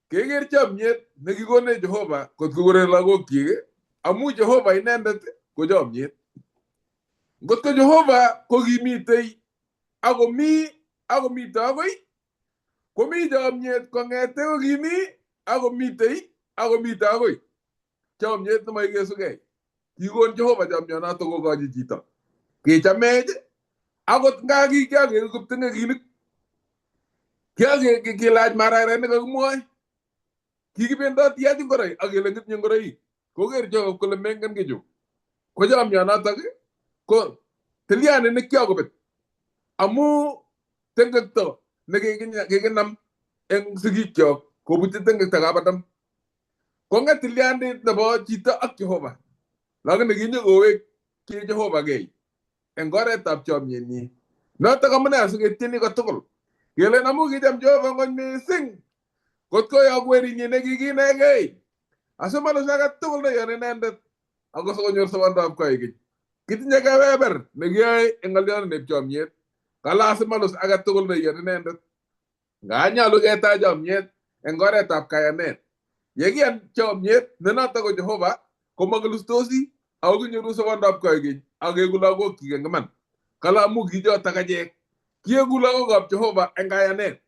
keker chomyet nekikonech Jehova kot kokuren lagokyik amu Jehova inendet ko chomyet. Ngot ko Jehova ko kimitei akomi akomite akoi komi chomyet kong'ete kokimi akomitei akomite akoi. Chomyet nemaikesugei. Kikon Jehova chomyonoto kokochi chito. Kechamech akot nga kikiakeku kipteng'ekinik. Kiakilach mararet nekakimwoe. Kikibendoti ach ngoroik ak kele ngitinye ngoroik. Koker Jehova kole mengen kichu. Ko chomyonotok ko tilianet nekiakobet. Amu tengekto nekikinam eng sigikyok kobutyi tengekto kabadam. Kong'et tilyandit nebo chito ak Jehova. Lakini kinyokowek ki Jehova kei eng oretab chomyenyi. Notok amune asiketieni kotugul. Kelen amu kicham Jehova ng'ony mising kot koyok werinyi nekikinegei. Asimalus age tugul neyoni inendet ako sikonyor sobondab koikeny. Kitinye kebeber nekiyoe eng ng'olyoneb chomyet. Kale asimalus age tugul neyoni inendet. Nga nyolu ketach chomyet eng oretab kayanet. Yekiyan chomyet ne notok ko Jehova komakilustosi ako kinyoru sobondab koikeny ak keeku lagokyik eng iman. Kale amu kichotok achek kieku lagokab Jehova eng kayanet.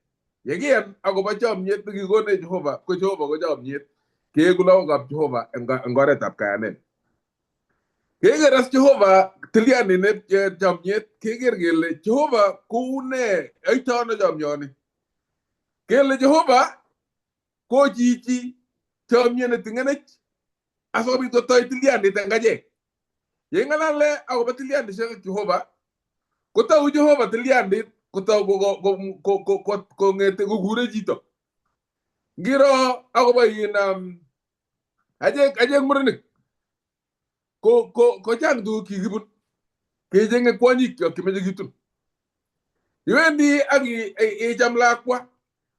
Yekiyan akobo chomyet nekikonech Jehova ko Jehova ko chomyet. Keeku lagokab Jehova eng oretab kayanet. Keker as Jehova tilyanineb chomyet keker kele Jehova koune yoito ano chomyoni. Kele Jehova ko chichi chomyet neting'enech asikobit kotoi tilyandit eng achek. Yeng'alale akobo tilyandishek ak Jehova, kotou Jehova tilyandit kotou kong'ete kokure chito. Ngiro akobo in achek murenik ko chang tuguk kikibun kechenge kwonyik chemeche kitun. Iwendi ak icham lakwa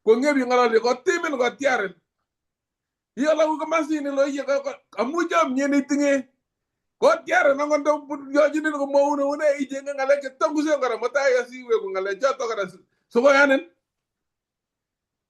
kongebi ng'ololi kotimin kotiarin. Ialaku komasini loiye amu chomyet neitinye kotiarin angot ndo yochinin komwaun une ichenge ng'alek chetangusen kora mutai asiweku ng'alechoto kora sikoyanin.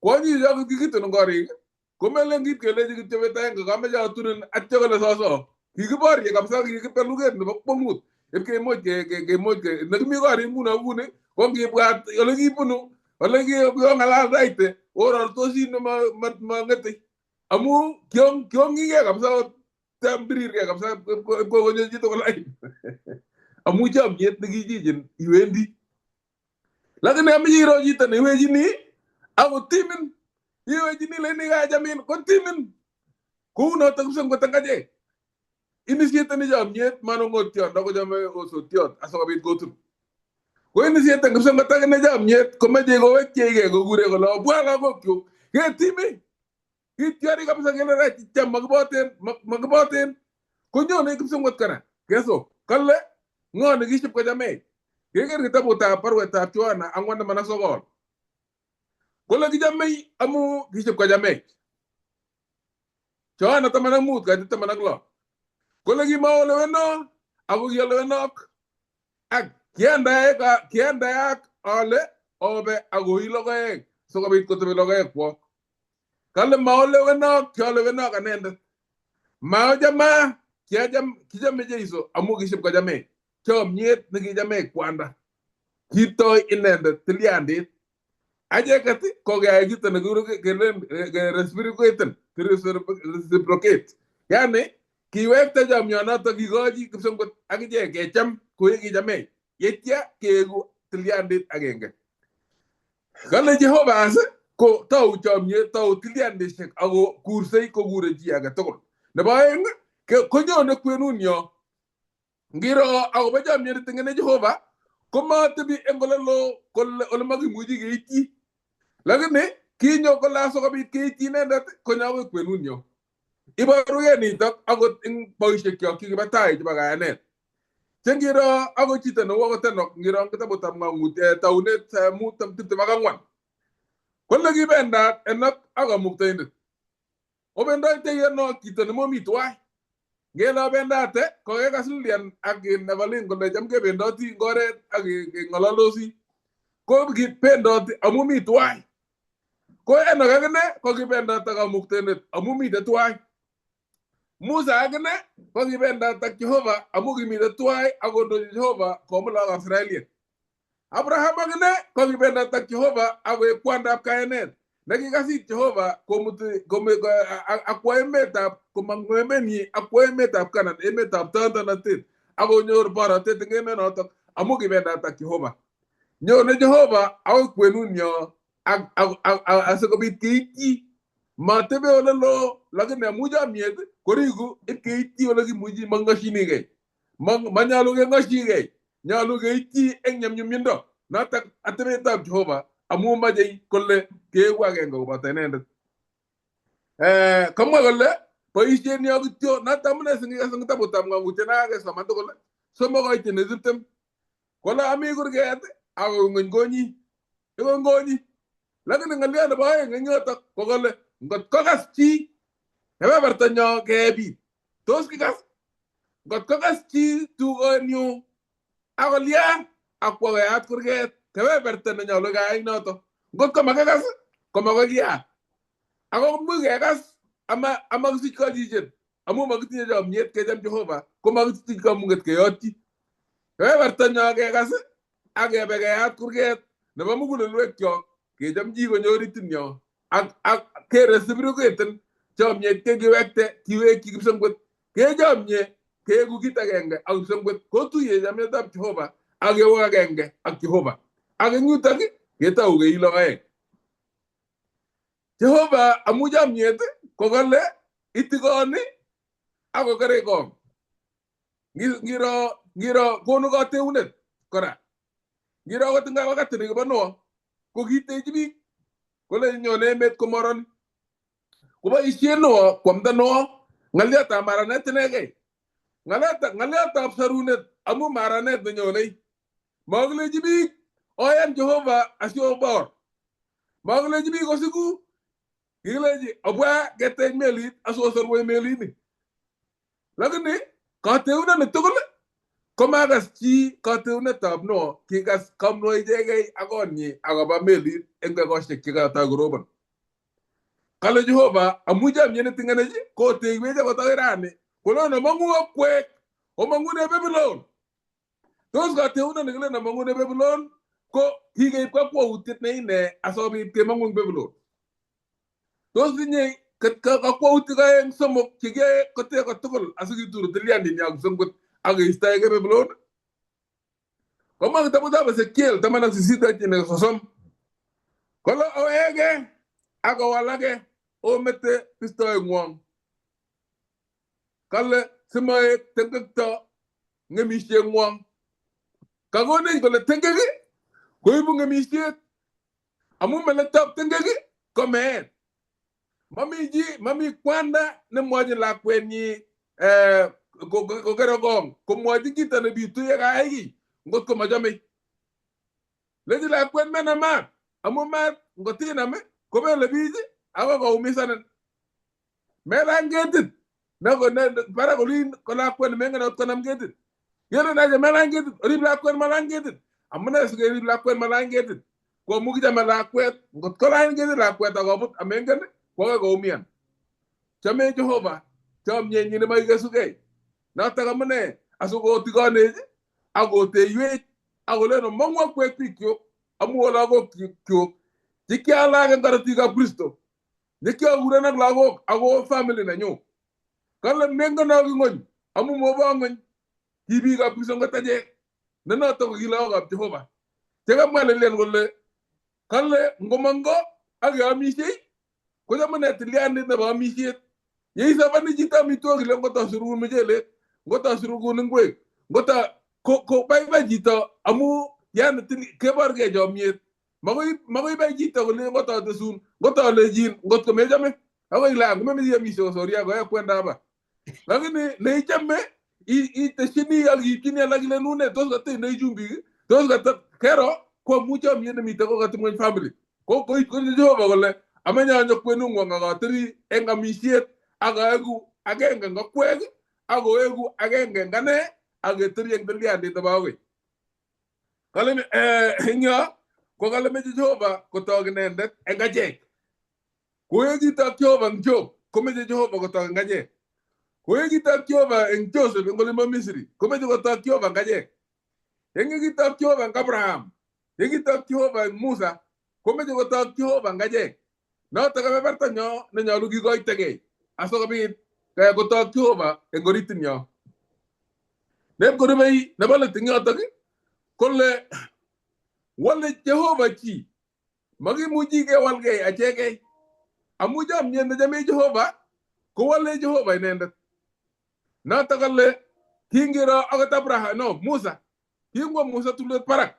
Kwonyik cho kikitun eng korik komelen kit kelechi kityo bet agenge kameche atunin atyo kole soso. Kikiborye kabisa kikipe luget nebo kwong'ut. Ipkemuch kemuch nekimi korik nguno kuni ko ngibwat ole kibunu ole kong'alaldaite orortosi nemang'ete amu kiong'ikei kabisa tambirirkei kabisa kokonyo chitugul lain amu chomyet nekichichin iwendi. Lakini ameche iro chito neiwechini akotimin iwechini leni kachamin kotimin kounoto kipsengwet eng achek. Initiateni chomyet manong'otiot akochome osotiot asikobit kotun. Ko initiaten kipsengwet akine chomyet komeche kowekcheigei kokure kole obwa lagokyuk ketimi kityori kabisa kele cham makiboten makiboten konyone kipsengwet kora keso kale ng'o nekisip kochamech. Keker kitabutab baruetab Yohana 4:19 kole kichomei amu kisip kochamech. Yohana 15:16 kole kimaoleweno ako kialewenok ak kiandaak ale obe akoi logoek sikobit kotebi logoekwok. Kale maolewenok kialewenok anendet. Maochama kichame Jeiso amu kisip kochamech. Chomyet nekichamech kwanda. Kitoi inendet tilyandit. Acheket ko keyai kito nekikure kelen reciprocaten, reciprocate. Yani kiwekte chomyonoto kikochi kipsengwet akichek kecham kou kichamech. Yetya keeku tilyandit agenge. Kale Jehova ko tou chomyet, tou tilyandishek ako kursei kokure chi age tugul. Nebo aeng konyone kwenunyo. Ngiro akobo chomyet neting'ene Jehova komatebi eng olelo ole makimuchi keityi. Lakini kinyo kole asikobit keityi inendet konyo akoi kwenunyo. Iborugei nitok akot eng boishekyok chekibo tai chebo kayanet. Che ngiro akot chito neu akot Enok ngiro eng kitabutab taunet 5:24 kole kibendat Enok ak kamuktaindet. Obendoitei Enok chito nemomi tuwai. Ngele obendate kokekas Lilian ak Evelyn kole cham kebendoti eng oret ak keng'ololdosi. Ko kibendoti amu mi tuwai. Ko Enok akine ko kibendat ak kamuktaindet amu mitei tuwai. Musa akine ko kibendat ak Jehova amu kimite tuwai ak kondochi Jehova komut lagokab Israeliek. Abraham akine ko kibendat ak Jehova ak koek kwandab kayanet nekikasit Jehova komuti akwo emetab komang'u emenyi akwo emetab Kanan emetab tondonotet ak konyor borotet eng emenotok amu kibendat ak Jehova. Nyone Jehova akoi kwenunyo asikobit keityi. Matebe ole loo lakini amu chomyet koriku ipkeityi ole kimuchi mang'oshinigei. Manyalu keng'oshigei, nyalu keityi eng nyumnyumindo. Notok atebetab Jehova amu machei kole keeku agenge koboto inendet. Kamwa kole boisiet nyo kityo notok amune singikas eng kitabutab Ng'ang'utiet nekakesoman tugul 3:20 kole ami kurget ako ng'onykonyi ikong'onyi. Lakini ng'oliot nebo aeng eng yotok ko kole ngot kokas chi kebebertanyo kebit tos kikas ngot kokas chi tugonyu akolya akwo koyat kurget kebeberta nenyolu keyai noto. Ngot komakikas komakoi kiyat. Ako much kekas amakisich kochichet amu makitinye chomyet kecham Jehova komakisich kamuket keyotyi. Kebebertanyo kekas ak kebe keyat kurget nebo mugulelwekyok kecham chi konyor itinyo ak kereciprocaten chomyet kekiwekte kiwekyi kipsengwet kechomye keeku kit agenge ak kipsengwet kotuye chametab Jehova ak keeku agenge ak Jehova. Ak eng yutok ketou kei logoek. Jehova amu chomyet ko kole itikoni ak kokerekong. Ngiro konu kateunet kora. Ngiro akot eng wakati nekibo Noah ko kitechi biik kole nyone emet komoroni. Koboisien Noah kwamda Noah ng'oliotab maranet inegei. Ng'oliotab sarunet amu maranet nenyonei. Makilechi biik oyan Jehova asiobor. Makilechi biik osiku kikilechi obwa ketech melit asiosorwech melini. Lakini kateunet ni tugul komakas chi kateunetab Noah, kikas kamnwa ichegei ak konyi akoba melit eng ekosiek chekatoi korobon. Kale Jehova amu chomyet netingenech koteiwech akot akoi rani kolen omong'u okwek omong'une Babylon. Tos kateunet nekilen omong'une Babylon ko kikeib kakwautiet ne ine asikobit kemong'u eng Babylon. Tos tinye kakwautik aeng somok chekiyoe kote kotugul asikituru tilyandini ak kipsengwet ak keistoegei Babylon? Komwa kitabutab Ezekiel 18:30 kole owege ak owalake omete pistoeng'wong. Kale simoek tengekto ng'emisieng'wong. Kakonech kole tengek koibu ng'emisiet amu melektoab tengek ko meet. Mami chi, mami kwanda nemwochin lakwenyi kokere kong komwochin kito nebitu yekayai kiy ngot ko mochomei. Lechi lakwet menam maat amu maat ngotinam kobele biich akoi koumisanin. Melany ketit barak olin ko lakwet nemengen akot konam ketit. Kelen aje melany ketit, orib lakwet malany ketit. Amune sikerib lakwet malany ketit? Ko amu kichome lakwet, ngot kolany ketit lakwet akobut amengen ko akoi koumian. Chome Jehova chomyenyi nemoikesugei. Notok amune asikotigonech akoteiwech akolen omong'u akwek biikyuk amu o lagok kyuk chekialak eng korotikab Kristo nekiokuren ak lagok ako family nenyu. Kale mengen aki ng'ony amu mobo ng'ony ki biikab kipsengwet achek ne notok ko ki lagokab Jehova. Chekamwa lelen kole kale ngomong ko ak keamishei kocham tilyandit nebo amisiet. Yeisabani chito amitwogik ile ngotasurukun muchelek, ngotasurukun ingwek, ngota ko baibai chito amu yani keborgei chomiet. Makoi bai chito kole ngotatesun, ngotalechin ngot komechome akoi ile ngomemeche iamishe kosoria koya kwenda hapa. Lakini neichome iteshini ak iipchini alak ile nune tos katindoi chumbik, tos kata kero ko amu chomiet nemite ko katimng'ony family. Ko koit kole Jehova kole amenye anyo kwenung'wong ak atebi eng amisiet ak aeku agenge eng akwek ak oeku agenge eng ane ak ketebi eng tilyandit nebo akoi. Kale eng yo ko kale meche Jehova kotok inendet eng achek. Koye kitok Jehova eng Job komeche Jehova kotok eng achek. Koye kitok Jehova eng Joseph eng olimbo Misri komeche kotok Jehova eng achek. Eng kitok Jehova eng Abraham, ye kitok Jehova eng Musa komeche kotok Jehova eng achek. Notok kebeberta nyo nenyolu kikoitegei asikobit kotok Jehova eng oritit nyo. Neb korubei nebo let eng yotok kole wole Jehova chi. Makimuchi kewalgei achegei. Amu chomyet nechome Jehova kowole Jehova inendet. Notok kale kingiro akot Abraham, no Musa. Kingwo Musa tulwet barak.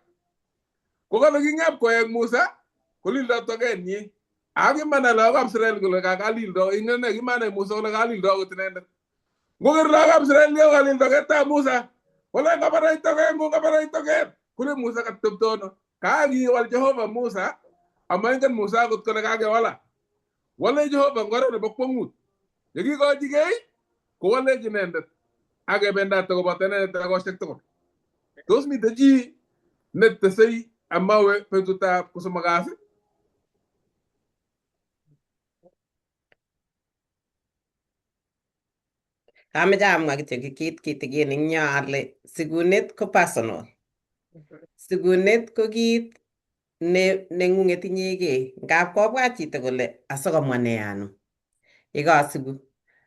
Ko kale king'ep koek Musa kolildo tokenyi. Akimanai lagokab Israel kole kakalildo, ingen ne kimanai Musa kole kalildo akot inendet. Ngoker lagokab Israel yo kalil toketab Musa. Kole kabarai tokeng'ung, kabarai toket. Kole Musa katepto ano? Kakiwal Jehova Musa, amaingen Musa akot kole kakewala. Wole Jehova eng oret nebo kwong'ut. Yekikochigei, kowolech inendet. Ak kebendate koboto inendet ekosiek tugul. Tos mitei chi netesei amawe betutab kosomok kasi? Kameche amwa kityo kit kitikin eng yo ale sikunet ko personal. Sikunet ko kit ne neng'ung'et inyegei. Ngap kobwat chito kole asikomwa nee ano yekasiku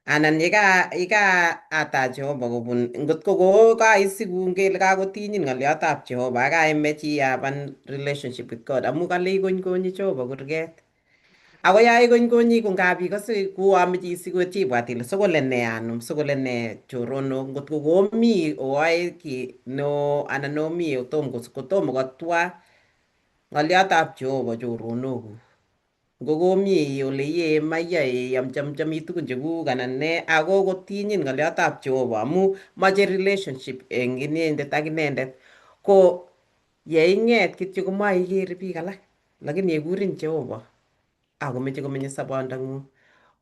anan yeka atach Jehova kobun ngot ko kaisiku ngele kakotinyin ng'oliotab Jehova ak kaimech iyapan relationship with God amu kale ikonykonyi Jehova kurget. Ako ya ikonykonyi ko ngap ikose kuameche isiku ibwat ile sokole ne anum, sokole ne choronok, ngotko komi oae ki neo anan omi otom kotomo kotwa ng'oliotab Jehova choronokuk. Ngo komi ole iyee maiyek iyamchamchami tugun chekuk anan ne ako kotinyin ng'oliotab Jehova amu moche relationship eng inendet ak inendet ko yeing'et kityo komaikere biik alak lakini yekurin Jehova akomeche komenye sobondang'ung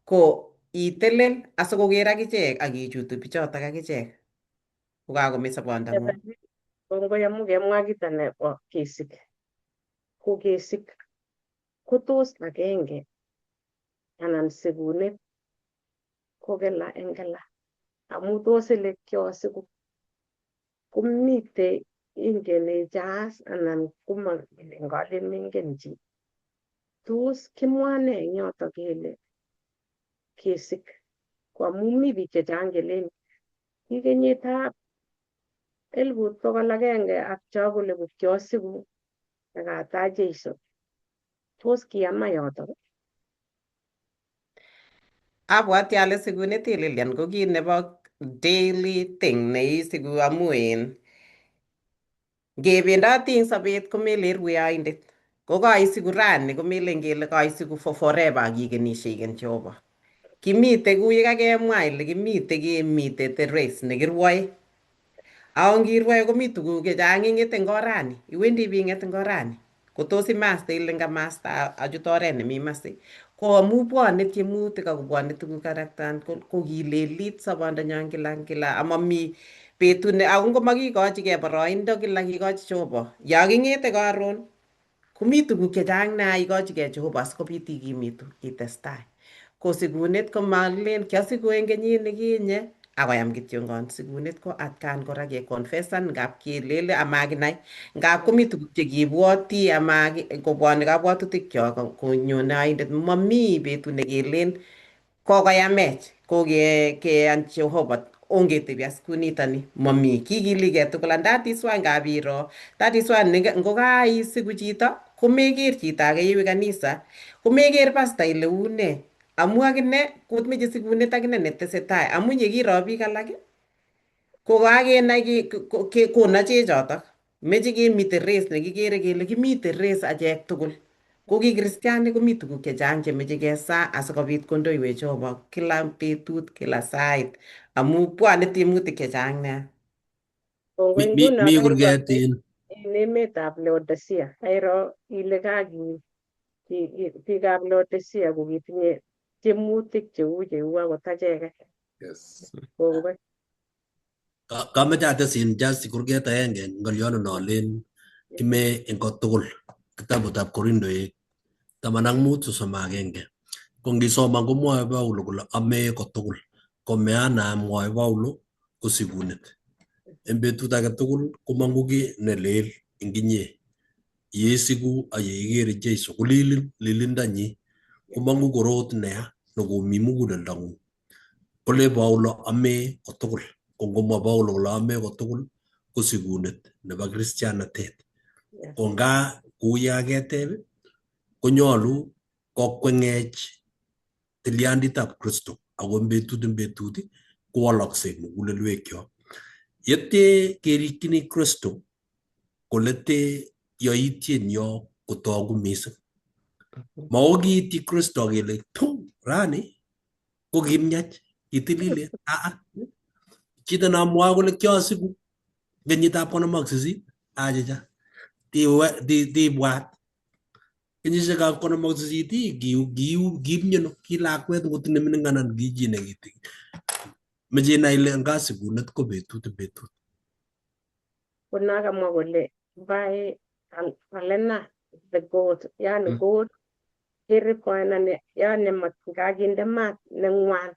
ko itelel asikoker akichek akichutu bichotok akichek kokakomeny sobondang'ung. Kongoi amu kemwa kito nebo kesik. Ko kesik kotos agenge anan sikunet ko kila eng kila amu tos ile kyosiku komite ingen ichas anan koma ngalen mengen chi. Tos kimwa ne eng yoto kele kesik ko amu mi biik chechang chelen ki kenyitab 1100 ak cho kole ko kyosiku akatach Jeiso. Tos kiyama yotok? Abwati ale sikunet Lilian ko kit nebo daily thing neisiku amu en ngebendoti eng sobet komelen rue oindet ko kaisiku rani komelen kele kaisiku for forever akikenishe igen Jehova. Kimite kou yekakemwa ile kimite kemite the race nekirwoe. Ako ngirwoe komi tuguk chechang ing'ete eng orani, iwendi ibing'et eng orani. Kotos imaste ile ngamasta achut oret nemi masi. Ko amu bwone tiemutik ak kobwone tuguk alak ko kilelit sobondonyon kila kila amami betut ne ako ngomakikochigei boroindo kila kikochi Jehova. Yo king'ete karon komi tuguk chechang nea ikochigei Jehova asikobit ikimitu itestai. Ko sikunet komalen kiasiku eng kenyit nekinye akoyam kityongon sikunet ko atkan kora keconfessan ngap kelele amakinai ngap komi tuguk chekibwoti ama kobwone kabwatutik kyok konyone oindet mami betut nekelen kokoyamech kokeyan Jehova ongetebi as kunitoni mami kikiligei tugul and that is why ngap iro that is why ngokaisiku chito komeker chito age iwe kanisa komeker pastor ile une amu akine komeche sikunet akine netesetai amu yekiro biik alak ko kakenai konochech chotok meche kemite race nekikere kele kimite race achek tugul ko ki kristianik komi tuguk chechang chemeche kesaa asikobit kondoiwech Jehova kila betut kila sait amu bwone tiemutik chechang nea. Kongoi Mi nguno mi kairo kurget in en emetab Laodicea kairo ile biikab Laodicea ko kitinye tiemutik cheu cheu akot acheket. Yes. Kongoi. Kameche ates in just kurget agenge ngolyono nolen kime en kotugul kitabutab Korindoek 15:31. Ko ngisoman komwoe Paulo kole amee kotugul ko meana mwoe Paulo ko sikunet. En betut age tugul komong'u kiy nelel eng inye. Yeisiku ak yeikere Jeiso kolilin lilindanyi komong'u korot neya nekomi muguleldang'ung. Kole Paulo amee kotugul. Ko ngomwa Paulo kole amee kotugul ko sikunet nebo kristianatet. Ko nga kou yaketeb konyolu kokweng'ech tilyanditab Kristo ako en betut en betut kowalaksei mugulelwekyok. Yete kerikchini Kristo kolete yoityenyo kotogu mising. Maokiityi Kristo kele tu rani ko kimyach kitililen. Aa chito nomwoe kole kyosiku kenyitab 58 achicha tibwat kenyisiekab 58 kimnyeno ki lakwet ngot nemining anan ki chi nekiti meche inai ile nga sikunet ko betut betut. Kuna kamwa kole by alena the goat yani goat kerekoenani yani kakinde maat neng'wan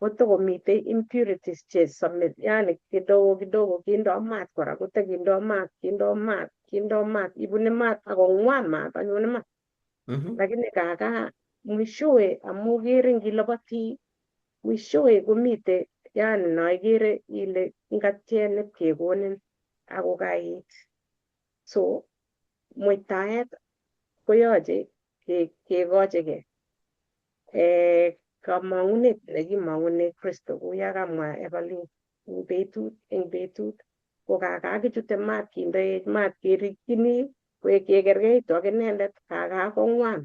kotokomitei impurities chesome yani kidogo kidogo kindo maat kora kotakindo maat kindo maat kindo maat ibune maat akong'wan maat anyone maat lakini kaka mwishowe amu kere ngiloboti mwishowe komite yani noikere ile ngatiet nepkekonin ako kait so muitaet koyoche Kekochigei kamang'unet nekimang'une Kristo kou ya kamwa Evelyn eng betut ko kakakichute maat, kindoech maat, kerikchini koek kekerkeitu ak inendet, kaka kong'wan,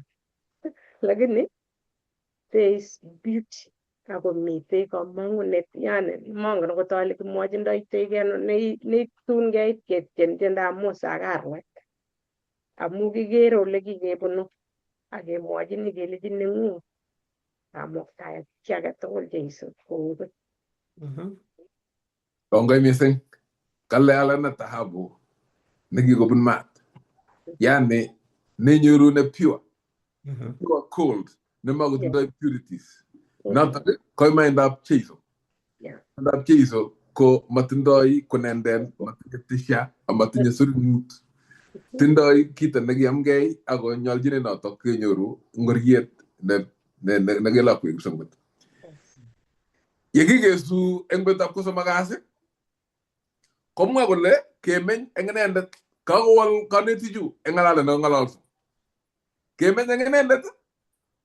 lakini there is beauty ako mitei kamang'unet, yani mongen akot ale kimwochindoitoi ano ne tun keit ketien tiendab Musa ak arwet, amu kikere ole kikebunu ak kemwochini kelechin neng'ung Kamuktaet chi age tugul Jeiso kongoi. Kongoi mising. Kale alana tahabu nekikobun maat. Yani nenyoru ne pure, pure gold nemakotindoi impurities. Notok ko imanitap Jeiso. Imanitap Jeiso ko matindoi konenden, matinye tisha, amatinye surimut. Tindoi kito nekiyamgei ako nyoljin notok kenyoru ngoriet ne kelokwech kipsongot. Yekikesu eng betutab kosomok kasi, komwa kole kemeny eng inendet, kakowol kanetichu eng ng'alalet nekang'ololso. Kemeny eng inendet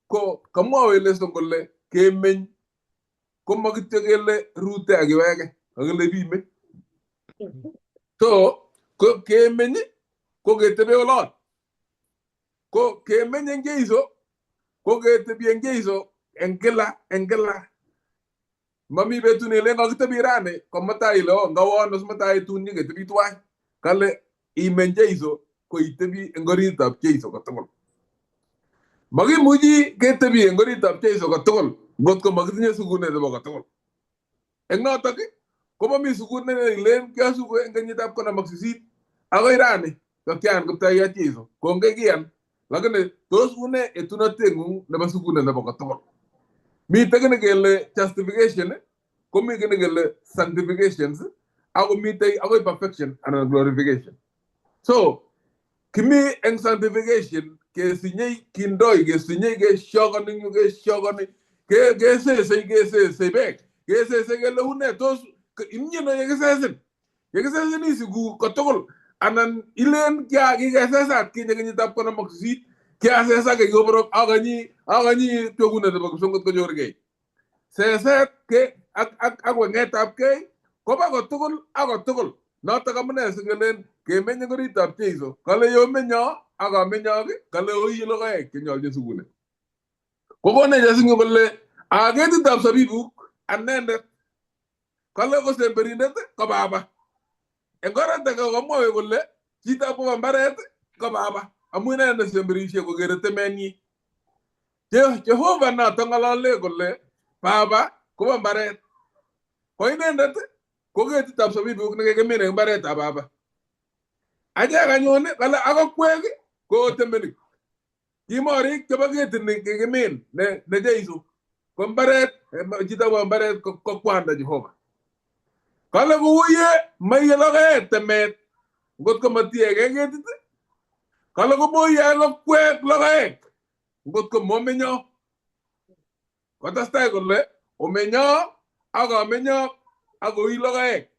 ko kamwawech lesson kole kemeny ko makityo kele rute ak iwege, kakile bimeny. So ko kemeny ko ketebe olon. Ko kemeny eng Jeiso ko ketebi eng Jeiso eng kila eng kila. Mami betut nelen kakitebi rani komutai ile, oh, ngawo ano simutai tun nyiketebi tuwai. Kale imeny Jeiso ko itebi eng oritab Jeiso kotugul. Makimuchi ketebi eng oritab Jeiso kotugul ngot ko makitinye sukunet nebo kotugul. Eng notok komomi sukunet nekilen kiasuku eng kenyitab 58 akoi rani kakian kiptayat Jeiso kongei kian, lakini tos une etunotengung nebo sukunet nebo kotugul? Mitei kii nekele justification, komi kii nekele sanctifications, ako mitei akoi perfection anan glorification. So kimi eng sanctification, kesinyei kindoi, kesinyei, keshokoni eng yu, keshokoni, kesesei, kesesei beek, kesesei kele une tos imyeno yekisesin, yekisesin isiku kotugul anan ilen kia kikesesat kinye kenyitab 58, kiasesake kikoborok, akanyi pyokunet nebo kipsongot konyorgei seset ke ak weng'etab kei koba kotugul ak kotugul. Notok amune sikelen kemeny eng oritab Jeiso. Kale yomenyo ak amenyok, kale oiye logoek chenyolchin sukunet. Kokonech asinyo kole a ketitab sabibuk anendet, kale ko semberindet ko baba. Eng oret age komwoe kole chitab koba mbaret ko baba amu inendet nesemberishe kokere temenyi. Jehova noto ng'olole kole baba kobo mbaret ko inendet ko ketitab sabibuk nekekimin eng mbaretab baba. Achek anyun kale ak okwek ko temenik. Kimorik chebo ketini kikimin ne Jeiso ko mbaret chito bo mbaret ko kwanda Jehova. Kale kouye maiye logoek temet ngot ko matiegei ketit, kale komoiye ak okwek logoek ngot ko momenyo. Kotestai kole omenyo ak amenyo ak koi logoek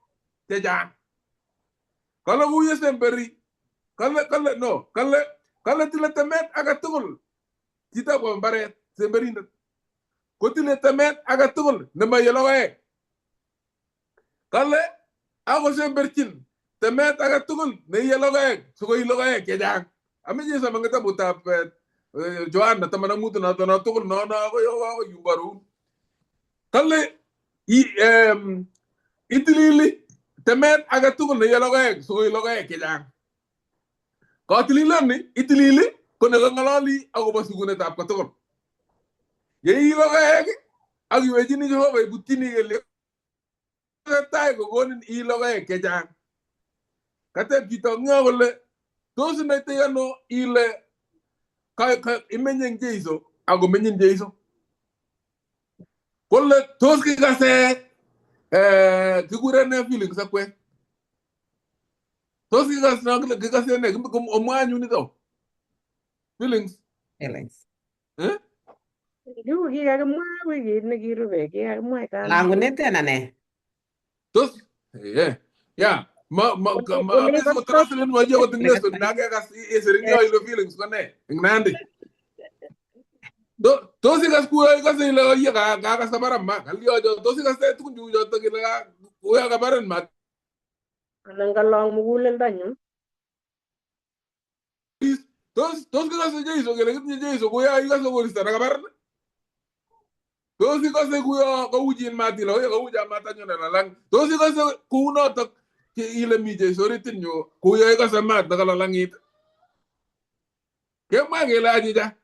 chechang. Kale kouye semberi, kale no kale tile temet age tugul chito bo mbaret semberindet kotile temet age tugul nemoiye logoek. Kale akosemberchin temet age tugul neiye logoek sikoi logoek chechang. Ameche isoman kitabutab Yohana 15 noto no tugul nono akoi yumbarun. Kale itilili temet age tugul neiye logoek sikoi logoek chechang. Katililoni itilili ko nekang'ololi akobo sukunetab kotugul. Yeii logoek ak iwechini Jehova ibutyini kelyek tai kokonin ii logoek chechang. Kateb chito ng'o kole tos inaitoi ano ile imenye eng Jeiso ako menyin Jeiso? Kole tos kikase kikure ne feelings akwek? Tos kikas no kikase ne omwa anyun nito? Feelings. Feelings. Eh? Kiu kikakimwa wikit nekirube, kikakimwaita. Langunet tena ne? Tos ya ma ma amesi ko translate waje ko tingle so nakekas isirin yo ile feelings ko ne eng Nandi. Tos ikas kuyo ikase ile oye kakas kabaran ma kalyocho tos ikas tukun cheu chotok ile kuyo kabaran ma Anan kalong muguleldonyu. Tos kikase Jeiso kele kitinye Jeiso kuyo ikase koristo nekabaran. Tos ikase kuyo kouchin mat ile oye kaucha mat anyun nelalang. Tos ikase kounotok ile mi Jeiso oritinyu kuyo ikase mat nekalalangit. Kemwa kele achicha.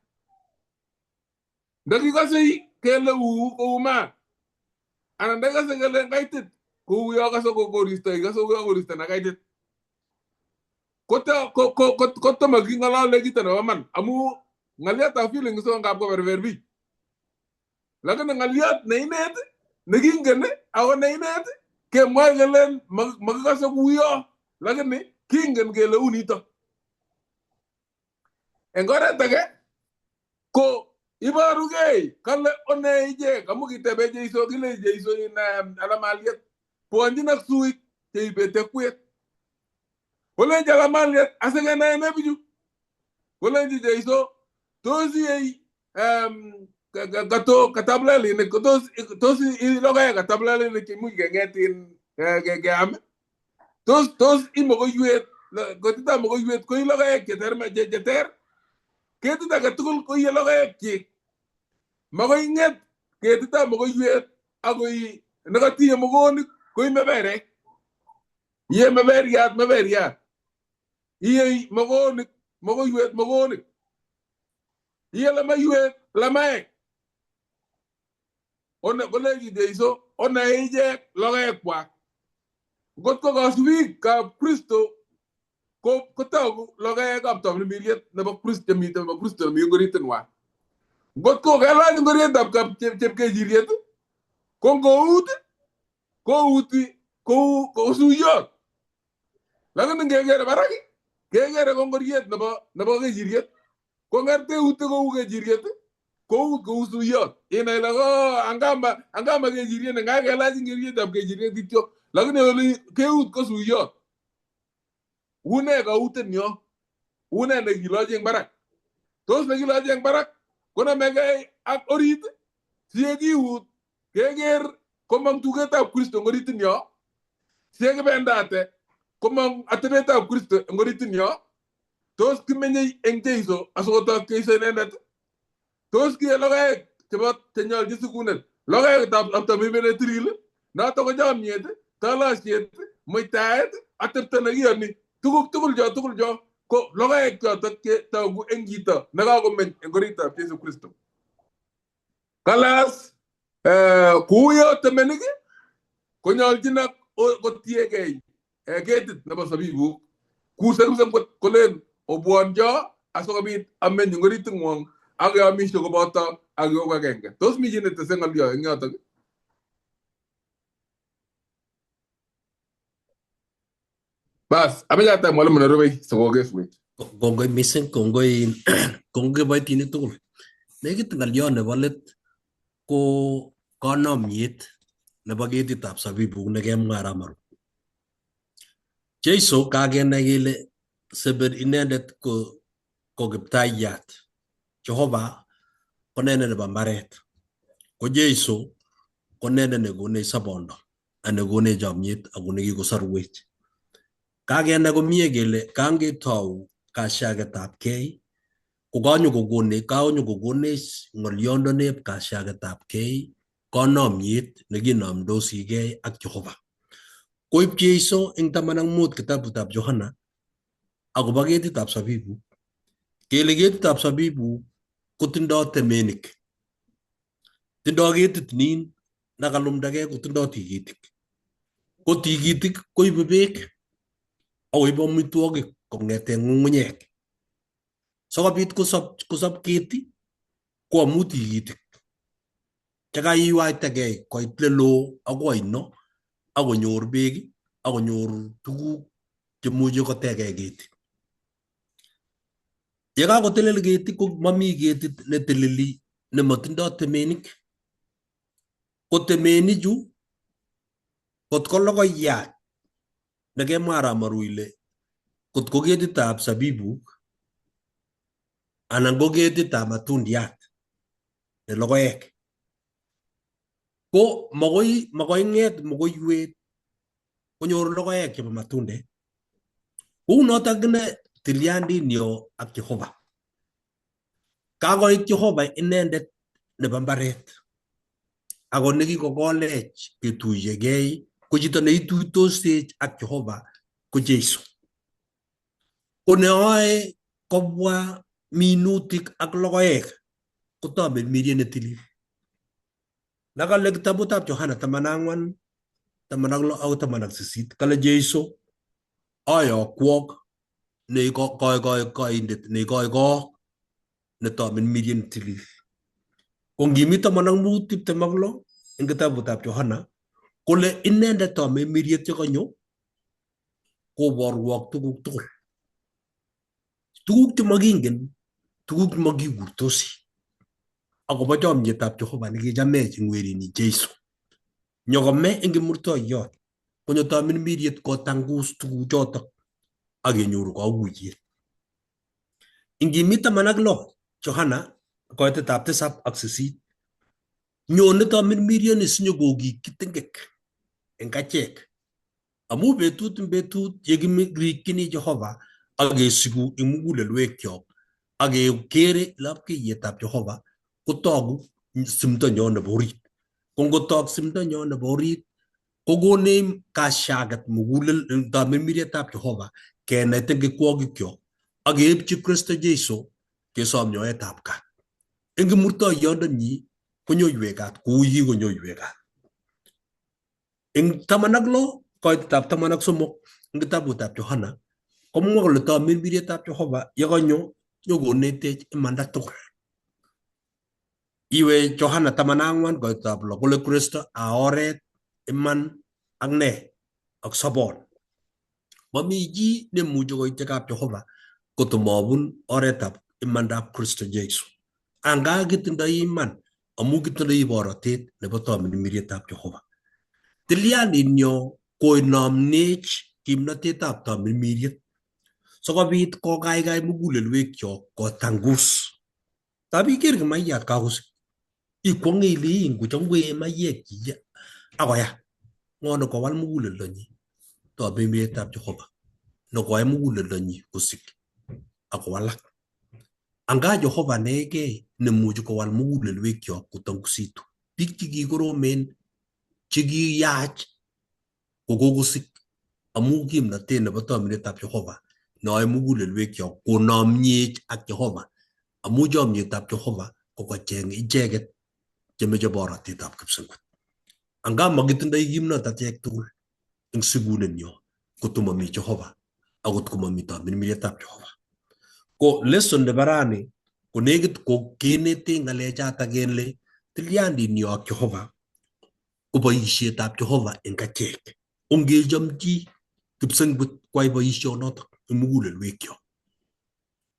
Ndakikase kele uu kou maat. Anan ndakikase kele kaitit kou yo kase koristo ikase kuyo koristo nekaitit. Koto making'alale kito nebo man amu ng'aliotab feelings ko ngap koberber biik. Lakini ng'aliot neinet nekingen ako neinet kemwoe kelen makikase kuyo lakini kingen kele u nito. Eng oret age ko iborugei kale one ichek amu kitebe Jeiso kile Jeiso in alamaliet bwonjin ak suik cheibeti akwet. Kolenji alamaliet asikenai ne bichu. Kolenji Jeiso tos iyei katablelinik tos logoek katablelinik cheimuch keng'et in keam. Tos i mokoiwet kotitab mokoiwet koi logoek cheter. Ketit age tugul koiye logoekchik. Makoi ng'et ketitab mokoiwet akoi nekatinye mokonik koi meberek. Iye meberiat meberiat. Iye mokonik mokoiwet mokonik. Iye lamaiwet lamaek. One kolenji Jeiso onae ichek logoekwak. Ngot ko kasubikab Kristo kotogu logoekab tamirmiriet nebo Kristo chemiten nebo Kristo nemi orit ng'wang. Ngot ko kelach ngorietab chepkechiriet ko ngout kouti kou suyot. Lakini ngekere barak kekere ko ngoriet nebo kechiriet. Ko ngerte kou kechiriet kout kou suyot. Inai ile angama kechiriet ne kakelach ngorietab kechiriet kityo lakini oli keut ko suyot. Une kautet nyo? Une nekilochi eng barak? Tos nekilochi eng barak konomegei ak orit siyekiut keker komong tugetab Kristo eng oritit nyo. Siyekibendate komong atebetab Kristo eng oritit nyo. Tos kimenyei eng Jeiso asikotok Jeiso inendet. Tos kiye logoek chebo chenyolchin sikunet. Logoekab tamirmiret netilil notok ko chomyet, tolosiet, muitaet, atepto nekiyoni. Tuguk tugul cho ko logoek chotok che togu eng chito nekakomeny eng oritab Jesu Kristo. Kalas kuyo temenik konyolchin ak kotiegei ketit nebo sabibuk. Kusei kolen obwonjo asikobit ameny eng orit ng'wong ak keamishe koboto ak keoku agenge. Tos mi chi netese ng'olyo eng yotok? Bas, ameche ateb mwalimu nerubei sikokeswech. Kongoi missing, kongoi kongoi kiboitinik tugul. Nekit ng'olyo nebo let ko konomiet nebo ketitab sabibuk nekemwa Ramaru. Jeiso kakenai kele seber inendet ko kiptayat. Jehova ko inendet nebo mbaret. Ko Jeiso ko inendet nekonech sobondo ak nekonech chomyet ako nekikosorwech. Kakenai komie kele kangetou kasyaketabkei ko kanyokokonech ng'olyondoneb kasyaketabkei konomiet nekinomdosigei ak Jehova. Koib Jeiso eng 15 kitabutab Johana akobo ketitab sabibuk. Kele ketitab sabibuk kotindoi temenik. Tindoi ketit nin nekalumdagei kotindoi tikitik. Ko tikitik koibu beek akoibu amitwogik kong'eten ng'ung'unyek. Sikobit kosob keti ko amu tikitik chekaiwaitegei koit leloo akoi oino akonyor beek akonyor tuguk chemuche kotegei keti. Yekakotelel keti ko mami ketit neteleli nemotindoi temenik. Ko temenichu kot ko logoiyat nekemwa Ramaru ile kot ko ketitab sabibuk anan ko ketitab matundiat. ne logoek. Ko makoi ng'et mokoiwet konyor logoek chebo matundek. Kou notok akine tilyandinyo ak Jehova. Kakoit Jehova inendet nebo mbaret ako nekikokolech ketuyegei ko chito neituitosech ak Jehova ko Jesu. Ko neoe kobwa minutik ak logoek ko tamirmiriet netilil. Nakale kitabutab Yohana 14, 16 akoi 18 kale Jesu ayokwok neikoikoindet neikoikok netamirmiriet netilil. Ko ngimi 15 26 eng kitabutab Yohana kole inendet tamirmiriet yekanyo koborwok tuguk tugul. Tuguk chemakingen, tuguk chemakikurtosi akobo chomyetab Jehova nekichamech eng werinyi Jesu. Nyokome eng kimurtoiyot, konyo tamirmiriet kotangus tuguchotok ak kenyoru kakuyet. Ingimi 16 Johana koitetab 7 ak 8 nyone tamirmirioni sinyokokikyi tingek eng achek amu betut eng betut yekirikchini Jehova ak kesiku eng mugulelwekyok ak kekere lapkeiyetab Jehova kotoku simtonyo nebo orit. Ko ngotok simtonyo nebo orit kokonech kashaket mugulel tamirmirietab Jehova kenai tingekwokikyok ak keipchi Kristo Jesu kesom nyoetab kat. Eng kimurtoiyondonyi konyoiwech kat kou yekikonyoiwech kat. Eng 16 koitetab 13 eng kitabutab Yohana komwa kole tamirmirietab Jehova yekanyo nyokonetech imanda tugul. Iwe Yohana 14 koitetab 6 kole Kristo a oret, iman ak ne ak sobon. Mami chi nemuchi koityi kap Jehova kotomobun oretab imandab Kristo Jesu. Anga kitindoi iman amu kitindoi borotet nebo tamirmirietab Jehova. Tilyandinyo koinomnech kimnatetab tamirmiriet sikobit kokaikai mugulelwekyok kotangus. Tab iker kimaiyat kakosik ikwong'e ile ii ngucho ngwee maiyek chichi akoya. Ng'o nekowal muguleldonyi? Tamirmirietab Jehova nekoyai muguleldonyi kosik akowalak. Anga Jehova inegei nemuchi kowal mugulelwekyok kotangusitu. Biik chekikoromen chekiyach kokokosik amu kimnatet nebo tamirmirietab Jehova neyoe mugulelwekyok konomnyech ak Jehova amu chomyetab Jehova kokocheng icheket chemeche borotetab kipsengwet. Anga makitindoi kimnot achek tugul eng sikunenyo kotomomi Jehova akot komomi tamirmirietab Jehova. Ko lesson nebo rani ko nekit ko kenete ng'alechatak kele tilyandinyo ak Jehova ko boisietab Jehova eng achek. Ongechomchi kipsengwet kwai boisionotok eng mugulelwekyok.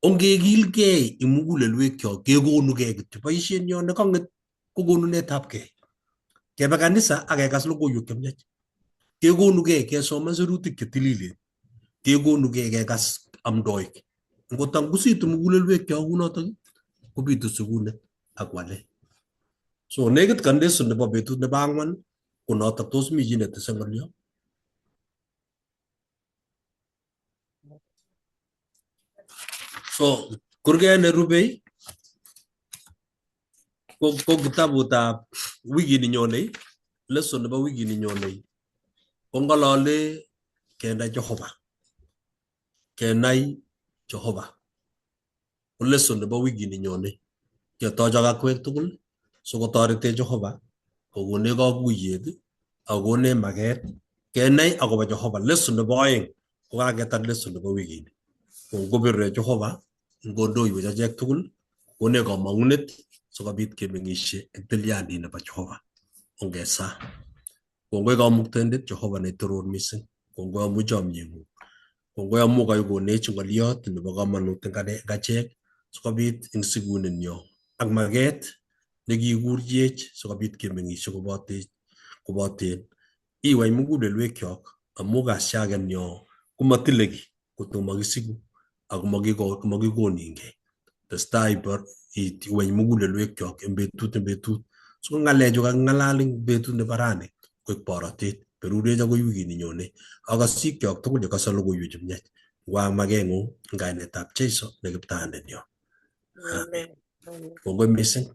Ongekilgei eng mugulelwekyok kekonugei kityo boisienyo nekang'et ko konunetabgei. Kebe kanisa ak kekas logoiwek chemiach. Kekonugei kesoman sirutik chetililen. Kekonugei kekas amdoik. Ngotangusitu mugulelwekyok kunotok kobitu sikunet ak walet. So nekit kan lesson nebo betut nebo ang'wan ko notok tos mi chi netese ng'olyo? So kurget nerubei ko kitabutab wikini nyonei, lesson nebo wikini nyonei kong'olole kenai Jehova. Kenai Jehova. Ko lesson nebo wikini nyonei. Ketochok akwek tugul sikotoretech Jehova kokonech kakuyet ak kokonech maket kenai akobo Jehova. Lesson nebo oeng ko kaketar lesson nebo wikini. Kongobirwech Jehova ngondoiwech achek tugul kokonech komong'unet sikobit kemeng'ishe eng tilyandit nebo Jehova. Ongesa. Kongoi kamuktaindet Jehova netoror mising. Kongoi amu chomyeng'ung. Kongoi amu kaikonech ng'oliot nebo komonut eng achek sikobit eng sikunenyo ak maket nekikurchech sikobit kemeng'ishe koboten iwai mugulelwekyok amu kasyakenyo komatile kiy kotomo kisiku ako makikoningei. Testai iweny mugulelwekyok en betut en betut. So ng'alechu kaking'alal eng betut nebo rani koek borotet. Berurech akoi wikit nenyone. Ak kasikyok tugul chekose logoiwek chu miach. Ngwa makeng'ung eng kainetab Jesu ne kiptayandenyo. Amen. Amen. Kongoi mising.